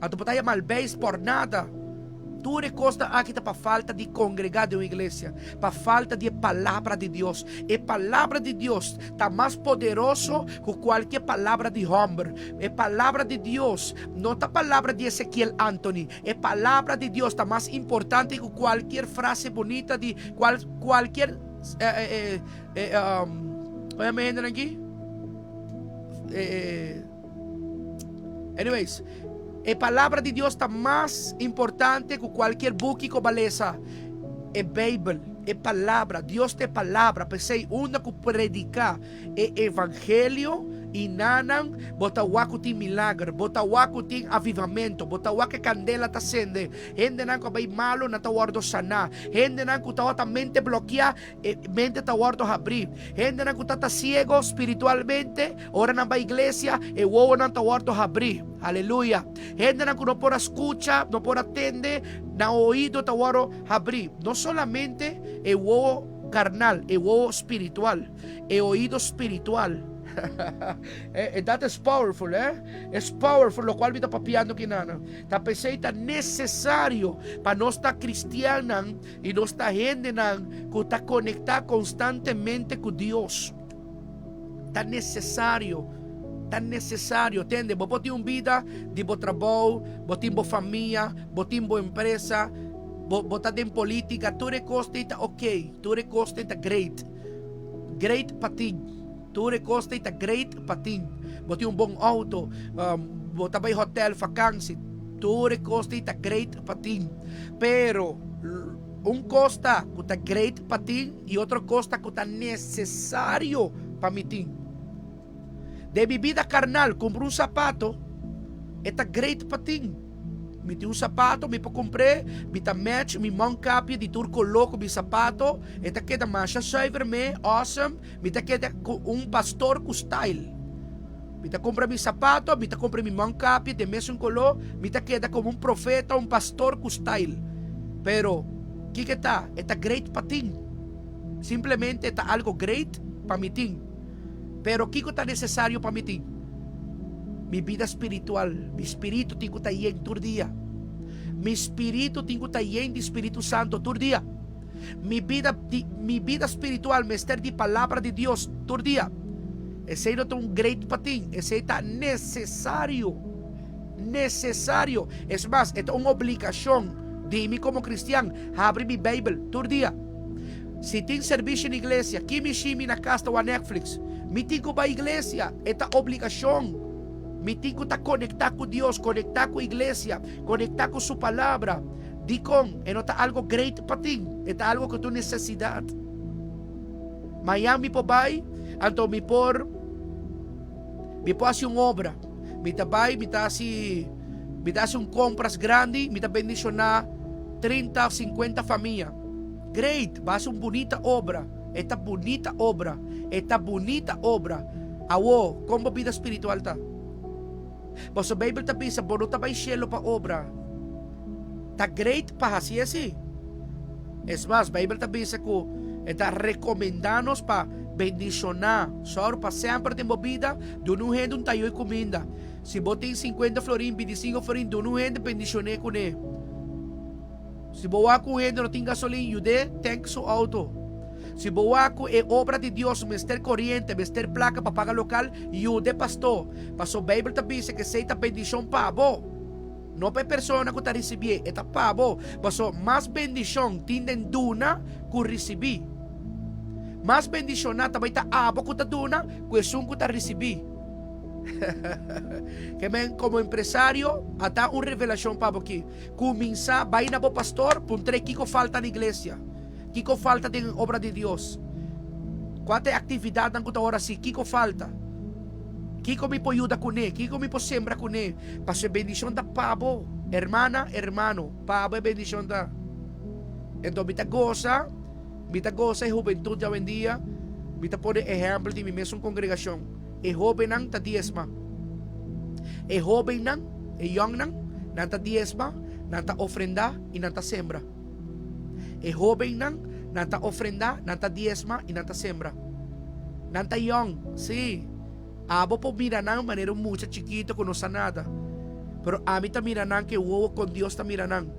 Anto bo ta haña malbeis por nada. Tur e kosnan aki ta pa falta di kongregá den un iglesia, pa falta di e Palabra di Dios. E Palabra di Dios ta mas poderoso ku kualke palabra di hòmber. E Palabra di Dios no ta palabra di Ezekiel Anthony. E Palabra di Dios ta mas importante ku kualkier frase bunita di kual kualkier, e, e, e, um, oye mi hendenan aki? Eh, anyways, e palabra di Dios ta mas importante ku kualkier buki ku bo a lesa. E Beibel, e palabra, Dios ta e palabra. P'esei unda ku prediká e evangelio i nanan, bo ta wak ku tin milager, bo ta wak ku tin avivamento, bo ta wak e kandela ta sende, hendenan ku a bai malu nan ta wòrdu saná, hendenan ku tabata mente blokiá E mente ta wòrdu habrí. Hendenan ku ta ta siego spiritualmente, ora nan bai iglesia, e wowonan ta wòrdu habrí. Aleluya. Hendenan ku no por a skucha, no por a tende, nan oido ta wòrdu habrí. No solamente e wowo karnal, e wowo spiritual, e oido spiritual. That is powerful, eh? Es powerful lokual mi ta papiando kinanan. Ta p'esei ta nesesario pa nos ta kristiannan I nos ta hendenan ku ta konektá konstantemente ku Dios. Ta nesesario, ta nesesario. Tende, bo por tin un bida di bo trabou, bo tin bo famia, bo tin bo empresa, bo, bo ta den polítika, tur e kos ei ta ok, tur e kos ei ta great. Great pa tin. Tur e kos ei ta great pa tin. Bo tin un bon outo, bo ta bai hotel vakansi, tur e kos ei ta great pa tin. Pero un kos ta ku ta great pa tin i otro kos ta ku ta nesesario pa mi tin. Den mi bida karnal kumpra un sapato e ta great pa tin. Mi tin un sapato mi por kumpr'é, mi ta match mi mònkapia di tur koló ku mi sapato, e ta keda masha zuiver me, awesome, mi ta keda ku un pastor ku style. Mi ta kumpra mi sapato, mi ta kumpra mi mònkapia den mesun koló, mi ta keda komo un profeta, un pastor ku style. Pero, kiko e ta? E ta great pa tin. Simplemente e ta algo great pa mi tin. Pero kiko ta nesesario pa mi tin? Mi bida spiritual, mi spiritu tin ku ta yen tur dia. Mi spiritu tin ku ta yen di Spiritu Santo tur dia. Mi bida di mi bida spiritual mester di palabra di Dios tur dia. Esei no ta un great pa tin, esei ta nesesario. Nesesario. Es mas, e ta un obligashon di mi komo kristian habri mi Beibel tur dia. Si tin servisio na iglesia, ki mi shimi na kas ta wak Netflix? Mi tin ku bai iglesia, e ta obligashon. Mi tin ku ta konektá ku Dios, konektá ku iglesia, konektá ku su palabra. Dikon? E no ta algo great pa tin, e ta algo ku ta un nesesidat. Mañan mi por bai, anto mi por mi por hasi un obra. Mi ta bai, mi ta hasi mi ta hasi un kompras grandi, mi ta bendishoná trinta, sinkuenta famia. Great, bo a hasi un bunita obra. E ta bunita obra. E ta bunita obra. Awo, kon bo bida spiritual ta? Pasobra Beibel ta bisa bo no ta bai shelu pa obra. Ta great pa hasi esi. Es mas, Beibel ta bisa ku e ta rekomendá nos pa bendishoná. Sòru pa semper den bo bida duna un hende un tayo i kuminda. Si bo tin sinkuenta florin, bintisinko florin, duna un hende bendishon'é kuné. Si bo wak ku un hende no tin gasolin, yud'é tank su outo. Si bo wak ku e obra di Dios mester koriente, mester plaka pa paga lokal, yud'é pastó. Pasobra Beibel ta bisa ku esei ta bendishon pa bo, no pa e persona ku ta risibié, e ta pa bo. Pasobra mas bendishon tin den duna ku risibí. Mas bendishoná ta bai ta abo ku ta duna ku esun ku ta risibí. Ke men komo empresario a ta un revelashon pa bo aki. Kuminsá bai na bo pastor, puntr'é kiko falta na iglesia, kiko falta den e obra di Dios, kua ta e aktividatnan ku ta ora hasi, kiko falta, kiko mi por yuda kuné, kiko mi por sembra kuné, pasobra e bendishon ta pa bo, hermana, hermano, pa bo e bendishon ta. Enton mi ta gosa, mi ta gosa e hubentut di awendia, mi ta pone ehèmpel di mi mesun kongregashon, e hóbennan ta diesma, e hóbennan. E yòngnan, nan ta diesma, nan ta ofrendá i nan ta sembra. E hóbennan, nan ta ofrendá, nan ta diesma i nan ta sembra. Nan ta yòn, sí. Abo por mira nan manera un mucha chikitu ku no sa nada. Pero ami ta mira nan ku e wowo kon Dios ta mira nan.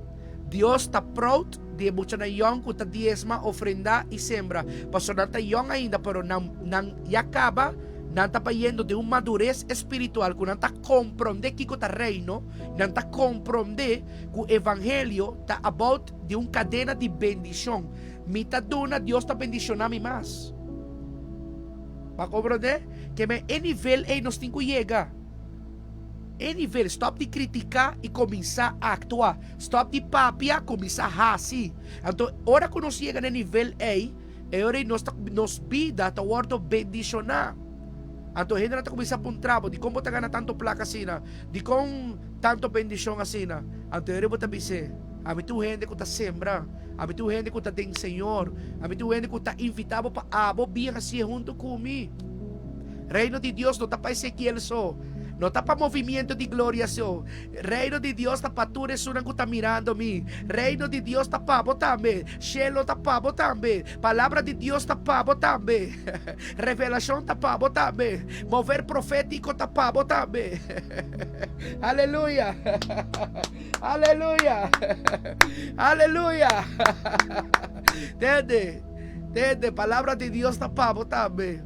Dios ta proud di e muchanan yòn ku ta diesma, ofrendá i sembra. Pasobra nan ta yòn ainda, pero nan nan ya kaba. Nan ta bayendo den un madures espiritual ku nan ta komprondé kiko ta Reino, nan ta komprondé ku evangelio ta about di un kadena di bendishon. Mi ta duna, Dios ta bendishoná mi mas. Bo a komprondé? Ke men e nivel ei nos tin ku yega. E nivel, stòp di kritiká i kuminsá aktua. Stòp di papia, kuminsá hasi. Anto ora ku nos yega na e nivel ei, e ora ei nos ta, nos bida ta wòrdu bendishoná. Anto hendenan ta kuminsá puntra bo, dikon bo ta gana tantu plaka asina? Dikon tantu bendishon asina? Anto e ora ei bo ta bis'é, Ami ta un hende ku ta sembra. Ami ta un hende ku ta den Señor. Ami ta un hende ku ta invitá bo pa abo bin hasié huntu ku mi. Reino di Dios no ta pa Ezekiel so. No ta pa Movimiento di Gloria so. Reino di Dios ta pa tur esunnan ku ta mirando mi. Reino di Dios ta pa bo tambe. Shelo ta pa bo tambe. Palabra di Dios ta pa bo tambe. Revelashon ta pa bo tambe. Mover profétiko ta pa bo tambe. Aleluya! Aleluya! Aleluya! Tende, tende, palabra di Dios ta pa bo tambe.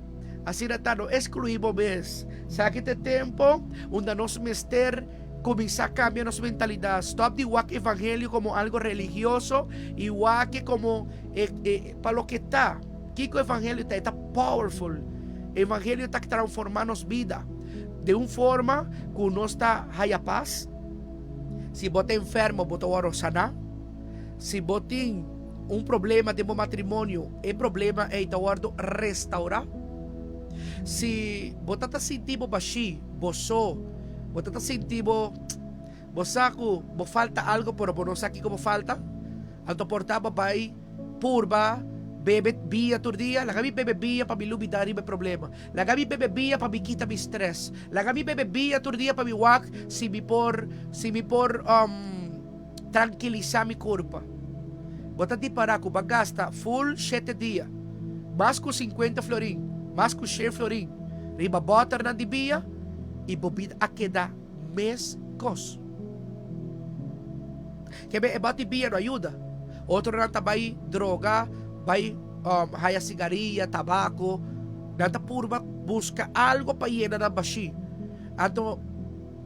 Asina ta, no excluí bo mes. Sa ki ta e tempo unda nos mester cuminsa cambia nos mentalidad. Stop di wak evangelio como algo religioso y wak e como e, e, pa loke ta. Kiko evangelio ta? E ta powerful. Evangelio ta transforma nos bida den un forma cu nos ta haya paz. Si bo ta enfermo, bo ta wòrdu saná. Si bo tin un problema den bo matrimonio, e problema ei ta wòrdu restaurá. Si bo ta ta sinti bo bashí, bo so, bo ta ta sinti bo, bo sa ku bo falta algu pero bo no sa kiko bo falta, anto por ta bo bai Purba bebe bia tur dia. Laga mi bebe bia pa mi lubida riba e problema. Laga mi bebe bia pa mi kita mi stress. Laga mi bebe bia tur dia pa mi wak si mi por si mi por trankilisa mi kurpa. Bo ta dipara ku bo a gasta full shete dia, mas ku sinkuenta florin, mas ku shen florin riba bòternan di bia i bo bida a keda mes kos. Kebe e bati bia no a yuda. Otronan ta bai droga, bai haya sigaria, tabako. Nan ta purba buska algo pa yena nan bashí. Anto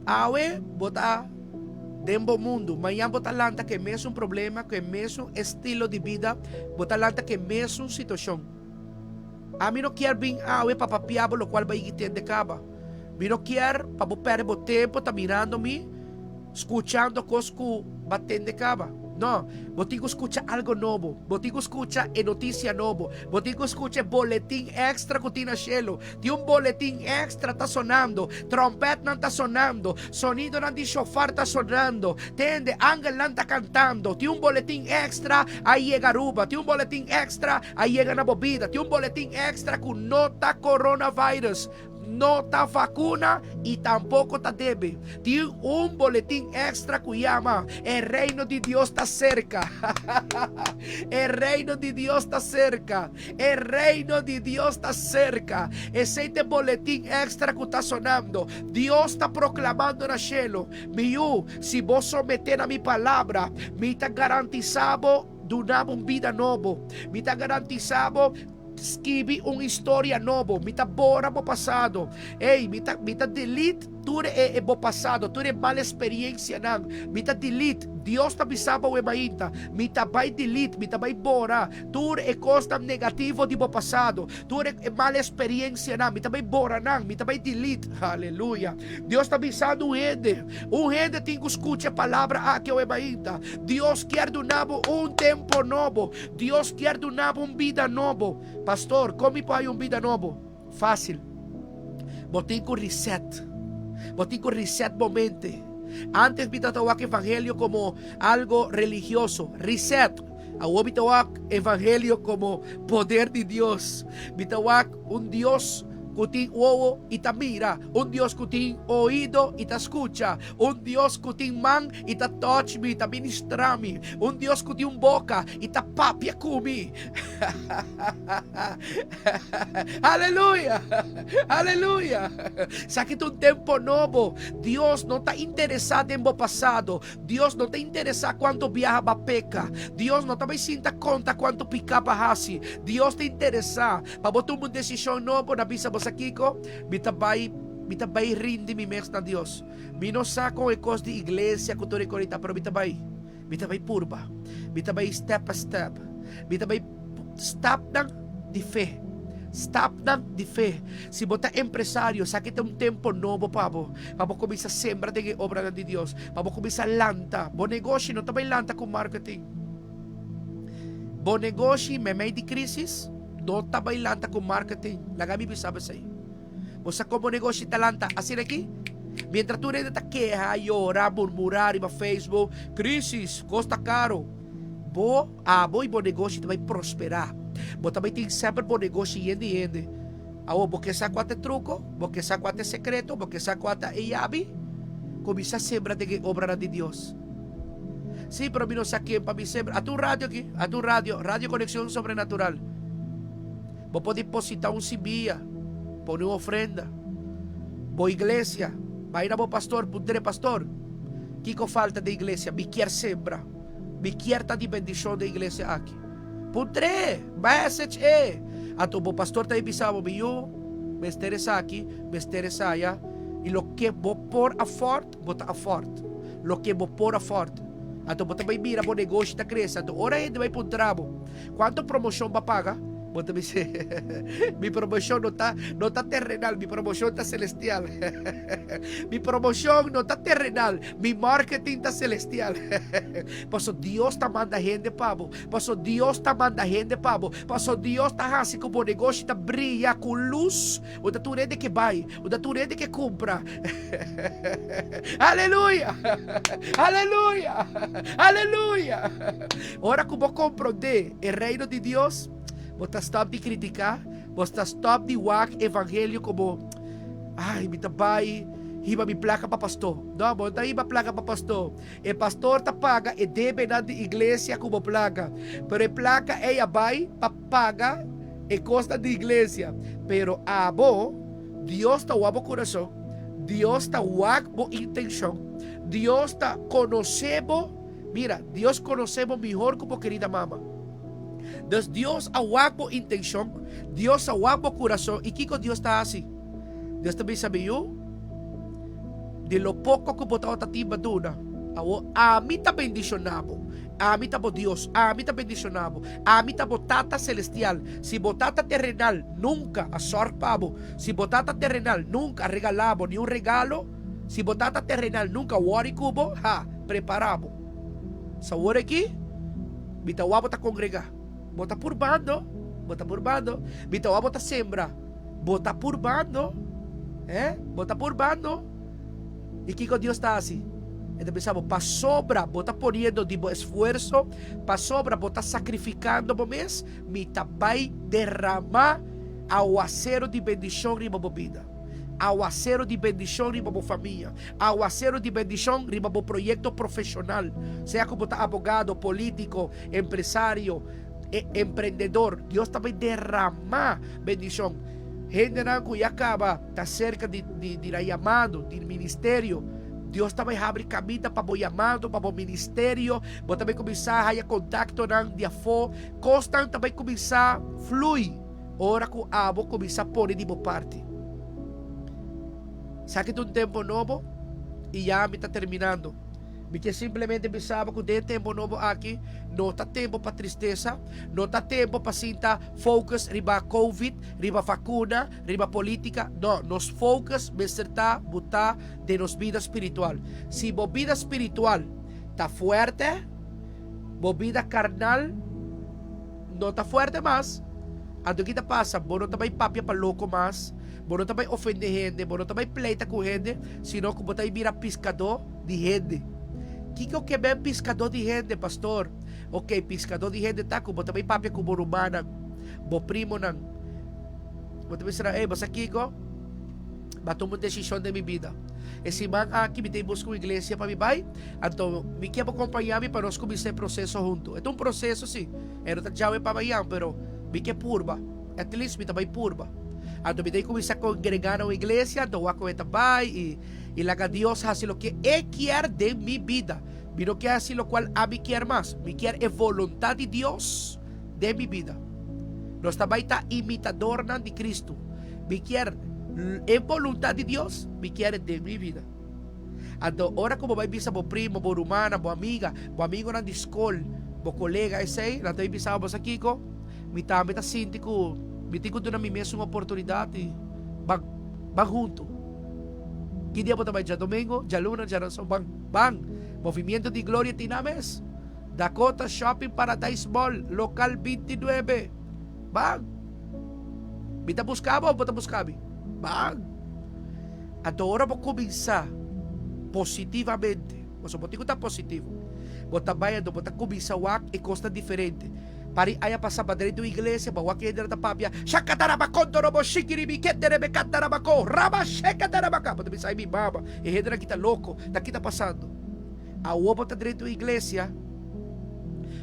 awe bo ta den bo mundu, mañan bo ta lanta ku e mesun problema, ku e mesun estilo di bida, bo ta lanta ku e mesun situashon. Ami no kier bin awe pa papia bo lokual bai gitende kaba. Mi no kier pa bo perde bo tempo ta mirando mi. Skuchando kos ku ba tende kaba. No, bo tin ku skucha algo nobo. Bo tin ku skucha e notisia nobo. Bo tin ku skucha e boletin èkstra ku tin na shelu. Tin un boletin èkstra ta sonando. Tròmpètnan ta sonando. Sonidonan di shofar ta sonando. Tende, angelnan ta kantando. Tin un boletin èkstra a yega Aruba. Tin un boletin èkstra a yega na bo bida. Tin un boletin èkstra ku no ta coronavirus. No ta vacuna y tampoco ta debe. Tin un boletin extra cu yama, E Reino di Dios ta cerca. E Reino di Dios ta cerca. E Reino di Dios ta cerca. Esey ta e boletin extra cu ta sonando. Dios ta proclamando na cielo, Mi yu, si bo somete na mi palabra, mi ta garantisa bo duna bo un bida nobo. Mi ta garantisa bo Skibi un historia nobo. Mi ta bora bo pasado. Ey, mi ta, mi ta delete tur e, e bo pasado, tur e mal experiencianan. Mi ta delete. Dios ta bisa bo awe mainta, mi ta bai delete, mi ta bai bora tur e cosnan negativo di bo pasado, tur e, e mal experiencianan, mi ta bai bora nan, mi ta bai delete. Aleluya. Dios ta bisando un hende, un hende tin cu scucha e palabra aki awe mainta. Dios kier duna bo un tempo nobo. Dios kier duna bo un bida nobo. Pastor, kon mi por haña un bida nobo? Fácil. Bo tin ku reset. Bo tin ku reset bo mente. Antes mi tabata wak evangelio komo algo religioso. Reset. Awor mi ta wak evangelio komo poder di Dios. Mi ta wak un Dios ku tin wowo i ta mira, un Dios ku tin oido i ta skucha, un Dios ku tin man i ta touch mi, ta ministra mi, un Dios ku tin un boka i ta papia ku mi. Aleluya! Aleluya! Esaki ta un tempo nobo. Dios no ta interesá den bo pasado. Dios no ta interesá kuantu biaha bo a peka. Dios no ta bai sinta konta kuantu piká bo a hasi. Dios ta interesá pa bo tuma un desishon nobo na bisa bo sa kiko, Mi ta bai, mi ta bai rindi mi mes na Dios. Mi no sa kon e kos di iglesia ku tur e kos ta, pero mi ta bai. Mi ta bai purba. Mi ta bai step pa step. Mi ta bai stapnan di fe. Stapnan di fe. Si bo ta empresario, sa ki ta un tempo nobo pa bo, pa bo kuminsá sembra den e obranan di Dios, pa bo kuminsá lanta. Bo negoshi no ta bai lanta ku marketing. Bo negoshi meimei di krísis no ta bai lanta ku marketing. Laga mi bisa bo esei. Bo sa kon bo negoshi ta lanta asina aki? Mientras tur hende ta keha, yora, murmurá riba Facebook, krísis, kos ta karo. Bo, abo i bo negoshi ta bai prosperá. Bo ta bai tin semper bo negoshi yen di hende. Awor, bo ke sa kua ta e truko? Bo ke sa kua ta e sekreto? Bo ke sa kua ta e yabi? Kuminsá sembra den e obranan di Dios. Sí, pero mi no sa ken pa mi sembra. Ata un radio aki, ata un radio, Radio Conexión Sobrenatural. Bo por depositá un simia, pone un ofrenda. Bo iglesia, bai na bo pastor, puntr'é, Pastor, kiko falta den iglesia? Mi kier sembra. Mi kier ta di bendishon den iglesia aki. Puntr'é, message e. Anto bo pastor ta bisa bo, Mi yu, mester esaki, mester esaya, i loke bo por afford, bo ta afford. Loke bo por afford. Anto bo ta bai mira bo negoshi ta krese. Anto ora hende bai puntra bo, Cuanto promocion bo a paga? Bo ta bisa, Mi promocion no ta, no ta terrenal, mi promocion ta celestial. Mi promocion no ta terrenal, mi marketing ta celestial. Paso Dios ta manda hende pa bo. Paso Dios ta manda hende pa bo. Paso Dios ta haci cu bo negoshi ta briya cu luz. Unda tur hende ke bai, unda tur hende ke kumpra. Aleluya! Aleluya! Aleluya! Ora ku bo komprondé e Reino di Dios, bo ta stòp di kritiká, bo ta stòp di wak evangelio komo, Ai, mi ta bai hiba mi plaka pa pastor. No, bo no ta hiba plaka pa pastor. E pastor ta paga e debenan di iglesia ku bo plaka. Pero e plaka ei a bai pa paga e kosnan di iglesia. Pero abo, Dios ta wak bo kurason, Dios ta wak bo intenshon, Dios ta konosé bo. Mira, Dios konosé bo mihor ku bo kerida mama. Dus Dios a wak bo intenshon, Dios a wak bo kurason, i kiko Dios ta hasi? Dios ta bisa mi, Yu, di lo poko ku bo tabata tin pa duna, awor ami ta bendishoná bo. Ami ta bo Dios, ami ta bendishoná bo. Ami ta bo Tata Selestial. Si bo tata terenal nunka a sòrg pa bo, si bo tata terenal nunka a regalá bo niun regalo, si bo tata terenal nunka a wòri ku bo, ha, prepará bo. So awor aki, mi ta wak bo ta kongregá. Bo ta purbando, bo ta purbando. Mi ta wak bo ta sembra. Bo ta purbando, eh? Bo ta purbando. I kiko Dios ta hasi? E ta bisa bo, pasobra bo ta poniendo di bo esfuerso, pasobra bo ta sakrifikando bo mes, mi ta bai derama awasero di bendishon riba bo bida, awasero di bendishon riba bo famia, awasero di bendishon riba bo proyekto profeshonal, sea ku bo ta abogado, polítiko, empresario, e emprendedor. Dios ta bai derama bendishon. Hendenan ku ya kaba ta serka di di di nan yamado, di ministerio, Dios ta bai habri kaminda pa bo yamado, pa bo ministerio. Bo ta bai kuminsá haya kontaktonan di afó. Kosnan ta bai kuminsá flui ora ku abo kuminsá pone di bo parti. Esaki ta un tempu nobo i ya mi ta terminando. Mi ke simplemente bisa bo ku den e tempu nobo aki no ta tempu pa tristesa, no ta tempu pa sinta focus riba covid, riba vakuna, riba politica. No, nos focus mester ta butá den nos bida spiritual. Si bo bida spiritual ta fuerte, bo bida karnal no ta fuerte mas. Anto ki ta pasa? Bo no ta bai papia pa loko mas, bo no ta bai ofende hende, bo no ta bai pleita ku hende, sino ku bo ta bai bira piskadó di hende. Kiko ke men piskadó di hende, pastor? Oke, piskadó di hende ta ku bo ta bai papia ku bo rumannan, bo primonan. Bo ta bisa nan, Ey, bo sa kiko? Bo a tuma un desishon den mi bida. E siman aki mi ta buska un iglesia pa mi bai, anto mi ke bo kompañá mi pa nos kuminsá e proseso huntu. E ta un proseso, sí, e no ta djawe pa mañan, pero mi ke purba. At least mi ta bai purba. Anto mi ta kuminsá kongregá na un iglesia, anto wak kon e ta bai i i laga Dios hasi loke E kier den mi bida. Mi no kier hasi lokual ami kier mas, mi kier e boluntat di Dios den mi bida. Nos ta bai ta imitadornan di Kristu. Mi kier e boluntat di Dios, mi kier e den mi bida. Anto ora ku bo bai bisa bo primo, bo rumannan, bo amiga, bo amigonan di skol, bo kolega esei, nan ta bai bisa bo, Bo sa kiko? Mi tambe ta sinti ku Mi tin ku duna mi mes un oportunidat i ban, ban huntu. Ki dia bo ta bai? Djadomingo, djaluna, djaranson? Ban, ban! Movimiento di Gloria tin nan mes. Dakota Shopping Paradise Mall, lokal 29. Ban! Mi ta buska bo of bo ta buska mi? Ban! Anto ora bo kuminsá positivamente, pasobra bo tin ku ta positivo, bo ta bai anto bo ta kuminsá wak e kosnan diferente. Pari aya pasa pa drenta un iglesia, bo wak hende nan ta papia, Shakatarabakondorobo shikiribi keterebe katarabako raba shekatarabaka. Bo ta bisa, Ay mi mama, e hendenan aki ta loko, ta ki ta pasando? Awor bo ta drenta un iglesia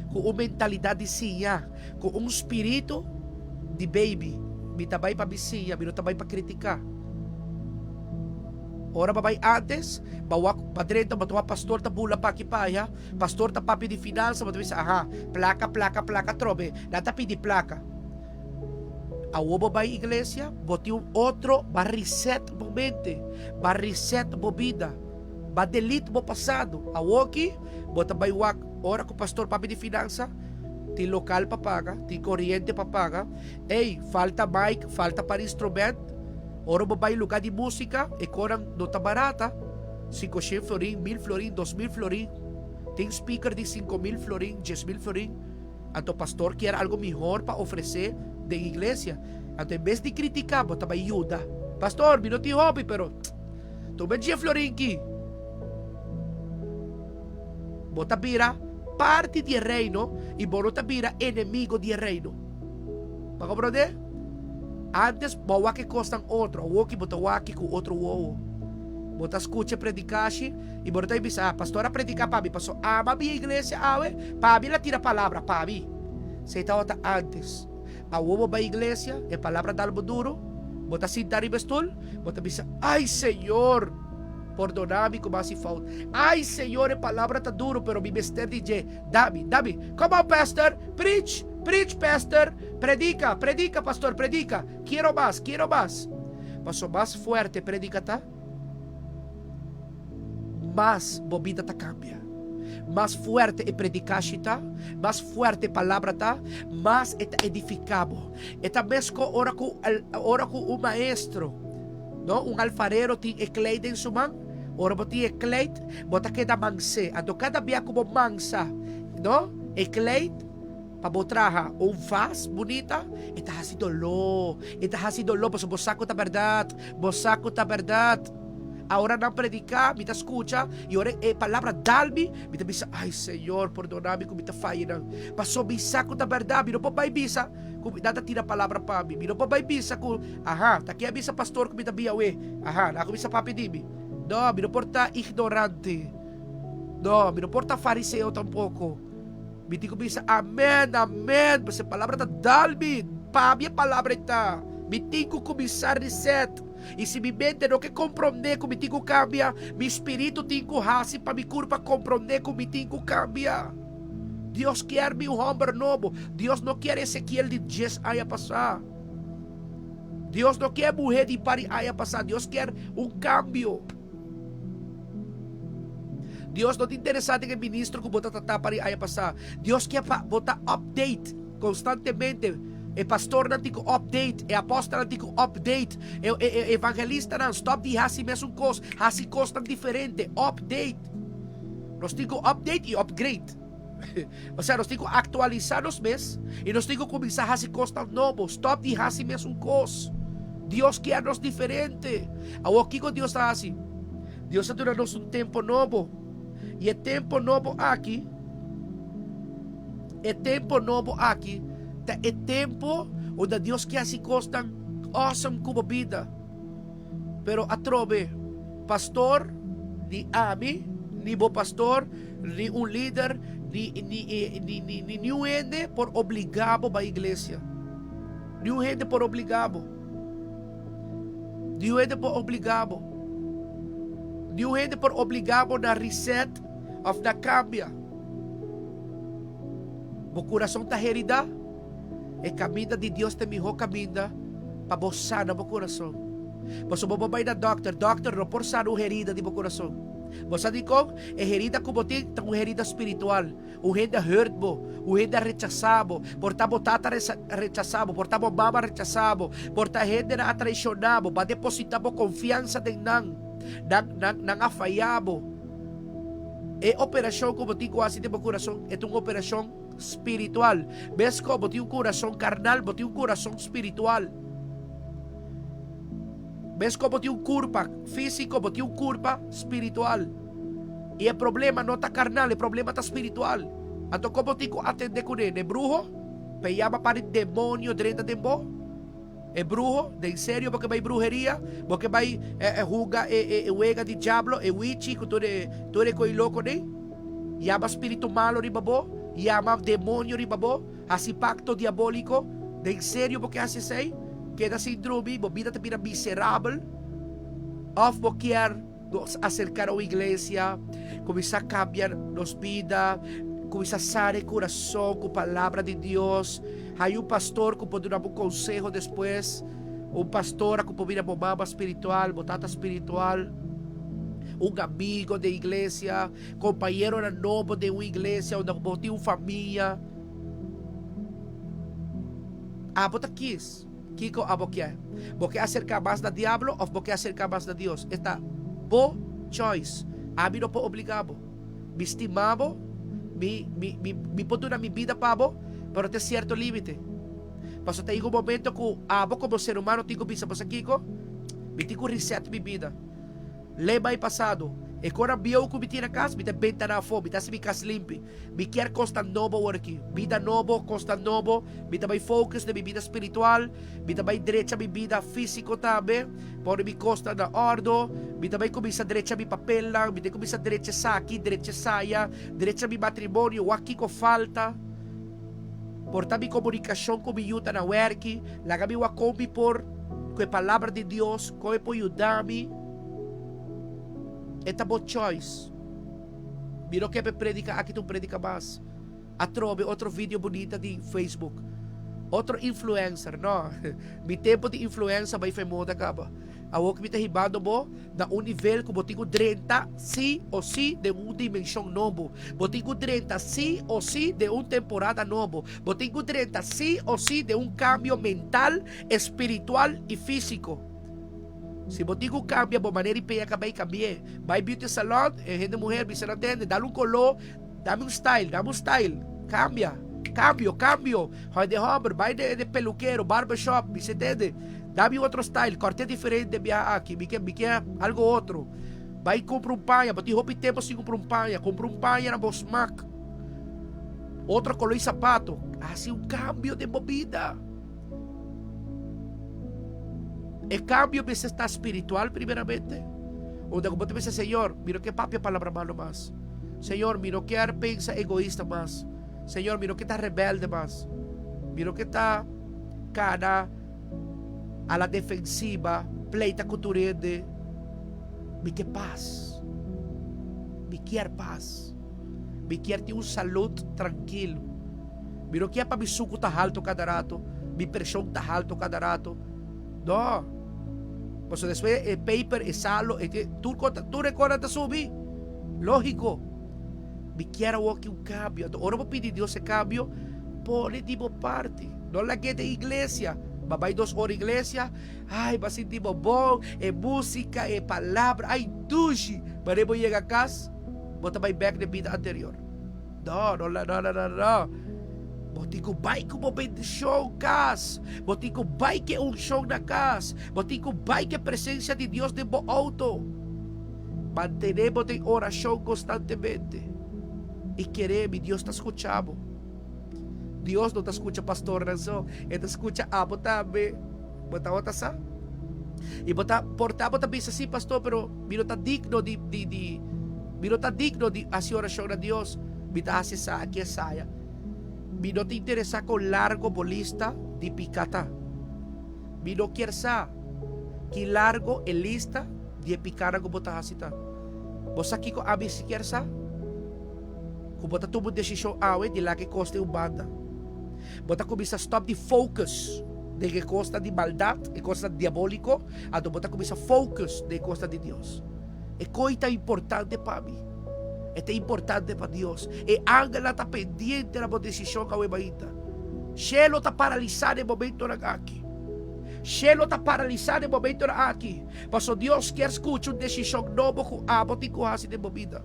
ku un mentalidat di siña, ku un spiritu di baby. Mi ta bai pa mi siña, mi no ta bai pa kritiká. Ora bo bai antes, bo wak pa drenta, bo ta wak pastor ta bula pa aki pa aya, pastor ta papia di finansa, bo ta bisa, aha, plaka, plaka, plaka atrobe, nan ta pidi plaka. Awor bo bai iglesia, bo tin un otro, bo a reset bo mente, bo a reset bo bida, bo a delete bo pasado. Awoki bo ta bai wak ora ku pastor papia di finansa, tin lokal pa paga, tin koriente pa paga, ey, falta mic, falta par instrument. Ora bo bai luga di musica e conan no ta barata, 500 florin, 1000 florin, 2000 florin, tin speaker di 5000 florin, 10000 florin, anto pastor kier algo mihor pa ofrece den iglesia, anto en bes di critica bo ta bai yuda, pastor mi no tin hopi pero tuma e dje florin ki, bo ta bira parti di e reino y bo no ta bira enemigo di e reino. Bo a comprende? Antes bo a wak e kosnan otro, awoki bo ta wak ku otro wowo. Bo ta skucha e predikashi i bo no ta bisa, ah, pastor a prediká pa mi, paso ama mi iglesia awe, pa mi el a tira palabra, pa mi. Esei tabata antes. Awo bo bai iglesia, e palabra dal bo duru, bo ta sinta riba e stul, bo ta bisa, ay Señor, pordona mi ku mi a hasi fout. Ay Señor, e palabra ta duru, pero mi mester di dje. Dami, dami. Come on, pastor, preach, preach, pastor, predica, predica, pastor, predica. Quiero mas, quiero mas. Paso mas fuerte predica ta, mas bo bida ta cambia. Mas fuerte e predicashi ta, mas fuerte e palabra ta, mas e ta edifica bo. E ta mesco ora cu, ora cu un maestro, no, un alfarero tin e klei den su man. Ora bo tin e kleit, bo ta keda mans'é. Anto kada bia ku bo mansa, no, e kleit pa bo traha un vas bunita, e ta hasi doló. E ta hasi doló pasobra bo sa ku ta bèrdat. Bo sa ku ta bèrdat. Ora nan prediká, mi ta skucha, i ora e palabra dal mi, mi ta bisa, Ai, Señor, pordona mi ku mi ta faya nan. Pasobra mi sa ku ta bèrdat. Mi no por bai bisa ku nan ta tira palabra pa mi. Mi no por bai bisa ku, aha, ta ke a bisa pastor ku mi ta bia awe. Aha, nan a kuminsá papia di mi. No, mi no por ta ignorante. No, mi no por ta fariseo tampoko. Mi tin ku bisa amen, amen, pasobra e palabra ta dal mi. Pa mi e palabra ei ta. Mi tin ku kuminsá reset. I si mi mente no ke komprondé ku mi tin ku kambia, mi spiritu tin ku hasi pa mi kurpa komprondé ku mi tin ku kambia. Dios kier mi un hòmber nobo. Dios no kier Ezekiel di dies aña pasá. Dios no kier muhé di par di aña pasá. Dios kier un kambio. Dios no ta interesá den e ministro ku bo ta tratá par di aña pasá. Dios kier pa bo ta update konstantemente. E pastornan tin ku update, e apòstelnan tin ku update, e e evangelistanan stòp di hasi mesun kos, hasi kosnan diferente, update. Nos tin ku update i upgrade. Osea, nos tin ku aktualisá nos mes i nos tin ku kuminsá hasi kosnan nobo. Stòp di hasi mesun kos. Dios kier nos diferente. Awor, kiko Dios ta hasi? Dios ta duna nos un tempu nobo. I e tempu nobo aki, e tempu nobo aki ta e tempu unda Dios ke hasi kosnan awesome ku bo bida. Pero atrobe, pastor, ni ami, ni bo pastor, ni un lider, ni ni ni ni ni niun hende por obligá bo bai iglesia. Niun hende por obligá bo. Niun hende por obligá bo. Niun hende por obligá bo na reset òf na kambia. Bo kurason ta heridá? E kaminda di Dios ta e mihó kaminda pa bo sana bo kurason. Pasobra bo bai na dòkter, dòkter no por sana un herida di bo kurason. Bo sa dikon? E herida ku bo tin ta un herida spiritual. Un hende a hurt bo, un hende a rechasá bo, por ta bo tata rechasá bo, por ta bo mama rechasá bo, por ta hendenan a traishoná bo, bo a depositá bo konfiansa den nan, nan, nan, nan a fayá bo. E operashon ku bo tin ku hasi den bo kurason e ta un operashon spiritual. Bes ku bo tin un kurason karnal, bo tin un kurason spiritual. Bes ku bo tin un kurpa físiko, bo tin un kurpa spiritual. I e problema no ta karnal, e problema ta spiritual. Anto kon bo tin ku atendé kuné? Den bruho? P'e yama pa di demonio drenta den bo? E bruho? Den serio bo ke bai bruheria? Bo ke bai hunga e wega di diablo, e wichi ku tur e tur e koi loko nei? Yama spiritu malo riba bo? Yama demonio riba bo? Hasi pakto diabóliko? Den serio bo ke hasi esei? Keda sin drumi, bo bida ta bira miserabel? Òf bo kier Nos aserká na un iglesia, kuminsá kambia nos bida, kuminsá sana e kurason ku palabra di Dios. Hay un pastor ku por duna bo konseho despues, un pastora ku por bira bo mama spiritual, bo tata spiritual, un amigo den iglesia, kompañeronan nobo den un iglesia unda ku bo tin un famia. Abo ta kis. Kiko abo kier? Bo ke aserká mas na diablo òf bo ke aserká mas na Dios? E ta bo choice. Ami no por obligá bo. Mi stima bo, mi, mi, mi, mi por duna mi bida pa bo, pero te sierto límite. Pasobra ta yega un momento ku abo komo ser humano tin ku bisa, Bo sa kiko? Mi tin ku reset mi bida. Lema e pasado. E kora bieu ku mi tin na kas, mi ta benta nan afó, mi ta hasi mi kas limpi. Mi kier kosnan nobo awor aki. Bida nobo, kosnan nobo. Mi ta bai focus den mi bida spiritual. Mi ta bai drecha mi bida físiko tambe, pone mi kosnan na òrdo. Mi ta bai kuminsá drecha mi papelnan, mi ta kuminsá drecha esaki, drecha esaya, drecha mi matrimonio, wak kiko falta. Por ta mi komunikashon ku mi yu ta na wèrki. Laga mi wak kon mi por, ku e Palabra di Dios, kon e por yuda mi. E ta bo choice. Mi no ke pa e predika aki ta un predika mas. Atrobe otro video bunita di Facebook. Otro influencer. No. Mi tempo di influencer bai fai moda kaba. Awor ku mi ta hibando bo na un nivel ku bo tin ku drenta sí o sí den un dimenshon nobo. Bo tin ku drenta sí o sí den un temporada nobo. Bo tin ku drenta sí o sí den un kambio mental, espiritual i físiko. Si bo tin ku kambia bo manera di peña kabei, kambi'é. Bai beauty salon, e hende muher bisa nan tende, dal un koló, dame un style, dame un style. Kambia, kambio, kambio. Hende hòmber, bai den e pelukero, barbershop, bisa e tende, dame un otro style, kòrt'é diferente biaha aki, mi ke, mi ke algo otro. Bai kumpra un paña, bo tin hopi tempu sin kumpra un paña, kumpra un paña na bo smak. Otro koló di sapato, hasi un kambio den bo bida. E kambio mester ta spiritual primeramente. Unda ku bo ta bisa, Señor, mi no ke papia palabra malo mas. Señor, mi no kier pensa egoista mas. Señor, mi no ke ta rebelde mas. Mi no ke ta kana a la defensiva, pleita ku tur hende. Mi ke pas. Mi kier pas. Mi kier tin un salud trankil. Mi no kier pa mi suku ta halto kada rato, mi preshon ta halto kada rato. No. Pasobra despues e paper, e salo, e tur kos, tur e kosnan ta subi. Lógiko. Mi kier awor ki un kambio. Anto ora bo pidi Dios e kambio, pone di bo parti. No lag'é den iglesia. Bo a bai dos ora iglesia, ai, bo a sinti bo bon, e músika, e palabra, ai dushi. Manera bo yega kas, bo ta bai bèk den bida anterior. No, no, no, no, no, no. Bo tin ku bai ku bo bendishon kas. Bo tin ku bai ku e unshon na kas. Bo tin ku bai ku e presensia di Dios den bo outo. Mantené bo den orashon konstantemente. I kere mi, Dios ta skucha bo. Dios no ta skucha pastornan so, e ta skucha abo tambe. Bo tabata sa? I bo ta, por ta bo ta bisa, sí, pastor, pero mi no ta digno di, di, di, mi no ta digno di hasi orashon na Dios. Mi ta hasi esaki, esaya. Mi no ta interesá kon largo bo lista di piká ta. Mi no kier sa ki largo e lista di e pikánan ku bo ta hasi ta. Bo sa kiko ami si kier sa? Ku bo ta tuma un desishon awe di laga e kos den un banda. Bo ta kuminsá stòp di focus den e kosnan di maldat, e kosnan diabóliko, anto bo ta kuminsá focus den e kosnan di Dios. E koi ta importante pa mi. E ta importante pa Dios. E angelnan ta pendiente na bo desishon awe mainta. Shelo ta paralisá den momentonan aki. Shelo ta paralisá den momentonan aki. Paso Dios kier skucha un desishon nobo ku abo tin ku hasi den bo bida.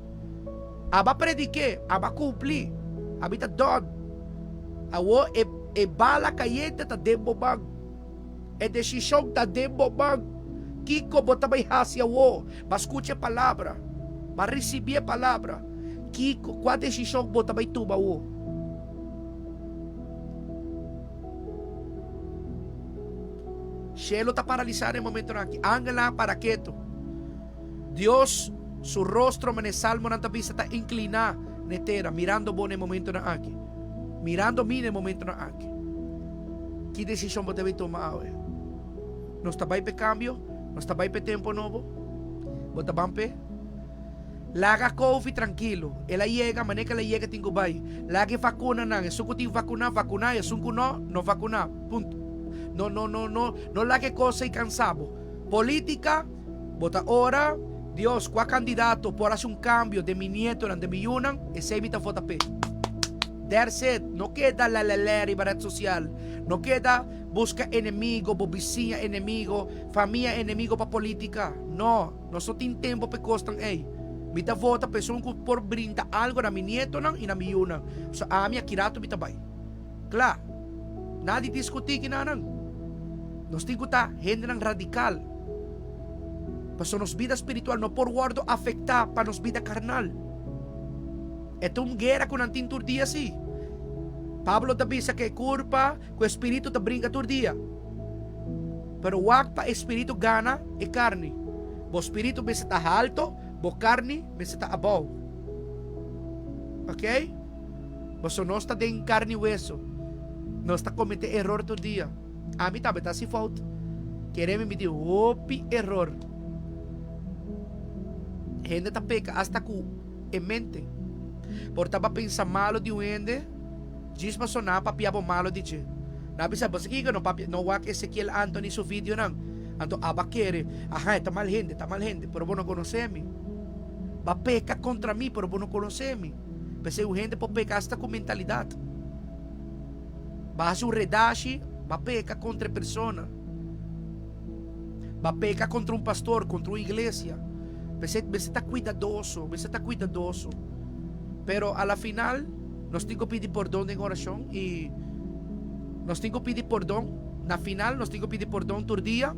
Abo a predik'é, abo a kumpli, ami ta done. Awor e e bala kayente ta den bo man. E desishon ta den bo man. Kiko bo ta bai hasi awor? Bo a skucha e palabra. Bo a risibí e palabra. Kiko, kua desishon bo ta bai tuma awor? Shelu ta paralisá na e momentonan aki. Angelnan a para ketu. Dios su rostro, manera e Salmonan ta bisa, ta inkliná na e tera, mirando bo na e momentonan aki. Mirando mi na e momentonan aki. Ki desishon bo debe tuma awe? Nos ta bai p'e kambio? Nos ta bai p'e tempu nobo? Bo ta ban p'e? Laga Kofi trankilo. El a yega, manera ku el a yega tin ku bai. Laga e vakunanan. Esun ku tin vakuná, vakuná. Esun ku no, no vakuná. Punto. No, no, no, no, no laga e kos ei kansa bo. Polítika, bo ta ora, Dios, kua kandidato por hasi un kambio den mi nietonan, den mi yunan, esei mi ta vota p'e. That's it. No keda lelelé riba red sosial. No keda buska enemigo, bo bisiña enemigo, famia enemigo pa polítika. No, nos no tin tempo pa e kosnan ei. Mi ta vota pa esun ku por brinda algo na mi nietonan i na mi yunan. So ami aki rato mi ta bai. Kla. Nadi diskutí kinanan. Nos tin ku ta hendenan radikal. Pasobra nos bida spiritual no por wòrdu afektá pa nos bida karnal. E ta un guera ku nan tin tur dia si. Pablo ta bisa ku e kurpa ku e spiritu ta bringa tur dia. Pero wak pa e spiritu gana e karni. Bo spiritu mester ta halto, bo karni mester ta abou. Ok? Pasobra nos ta den karni i weso. Nos ta kometé eror tur dia. Ami tambe ta hasi fout. Kere mi mi tin hopi eror. Hende ta peka asta ku e mente. Por ta bo a pensa malo di un hende, djis paso nan a papia bo malo di dje. Nan a bisa, bo sa kiko no papia, no wak Ezekiel Anthony su videonan. Anto abo a kere, aha e ta mal hende, e ta mal hende, pero bo no konosé mi. Bo a peka kontra mi, pero bo no konosé mi. P'esei un hende por peka asta ku mentalidat. Bo a hasi un redashi, bo a peka kontra e persona. Bo a peka kontra un pastor, kontra un iglesia. P'esei mester ta kuidadoso, mester ta kuidadoso. Pero a la final nos tin ku pidi pordon den orashon i nos tin ku pidi pordon. Na final nos tin ku pidi pordon tur dia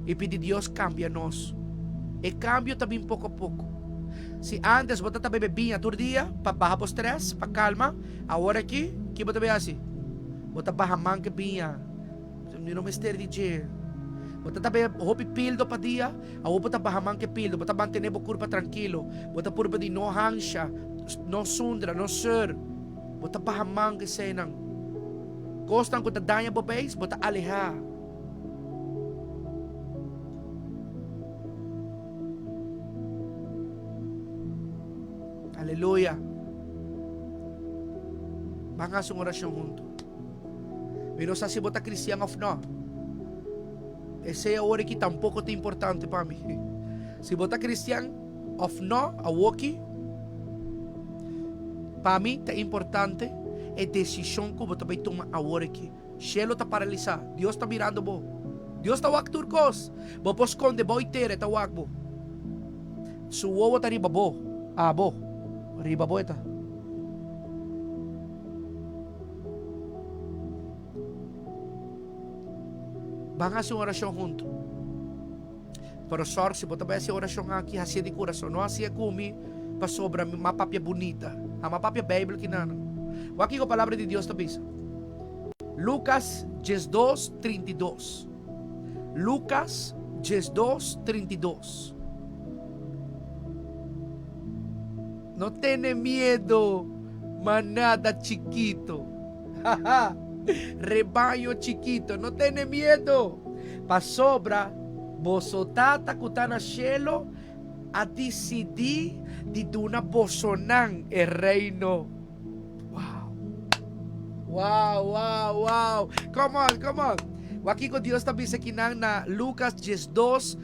i pidi Dios kambia nos. E kambio ta bin poko a poko. Si antes bo ta ta bebe biña tur dia pa baha bo stress, pa kalma, awor aki ki bo ta bay hasi? Bo ta baha man ke biña. Mi no mester di dje. Bo ta ta bebe hopi pildo pa dia, awor bo ta baha man ke pildo. Bo ta mantene bo kurpa trankilo. Bo ta purba di no hansha, no sundra, no sur. Bo ta baha man ke eseinan. Kosnan ku ta daña bo beis, bo ta alehá. Aleluya. Ban hasi un orashon huntu. Mi no sa si bo ta kristian òf nò. Esei awor aki tampoko ta importante pa mi. Si bo ta kristian òf nò awoki, pa mi ta importante e desishon ku bo ta bai tuma awor aki. Shelu ta paralisá. Dios ta mirando bo. Dios ta wak tur kos. Bo por skonde bou i tera, e ta wak bo. Su wowo ta riba bo. Abo. Riba bo e ta. Ban hasi un orashon huntu. Pero sòrg si bo ta bai hasi e orashon aki, hasié di kurason. No hasié ku mi pasobra mi a papia bunita. Amo a papia Beibel kinan. Wak kiko Palabra di Dios ta bisa. Lukas diesdos, 32. Lukas 12, 32. No tene miedo, manada chikito. Rebaño chikito, no tene miedo, pasobra boso Tata ku ta na shelo a disidí di duna bosonan e Reino. Wow! Wow, wow, wow! Come on, come on! Wak kiko Dios ta bisa kinan na Lucas 12,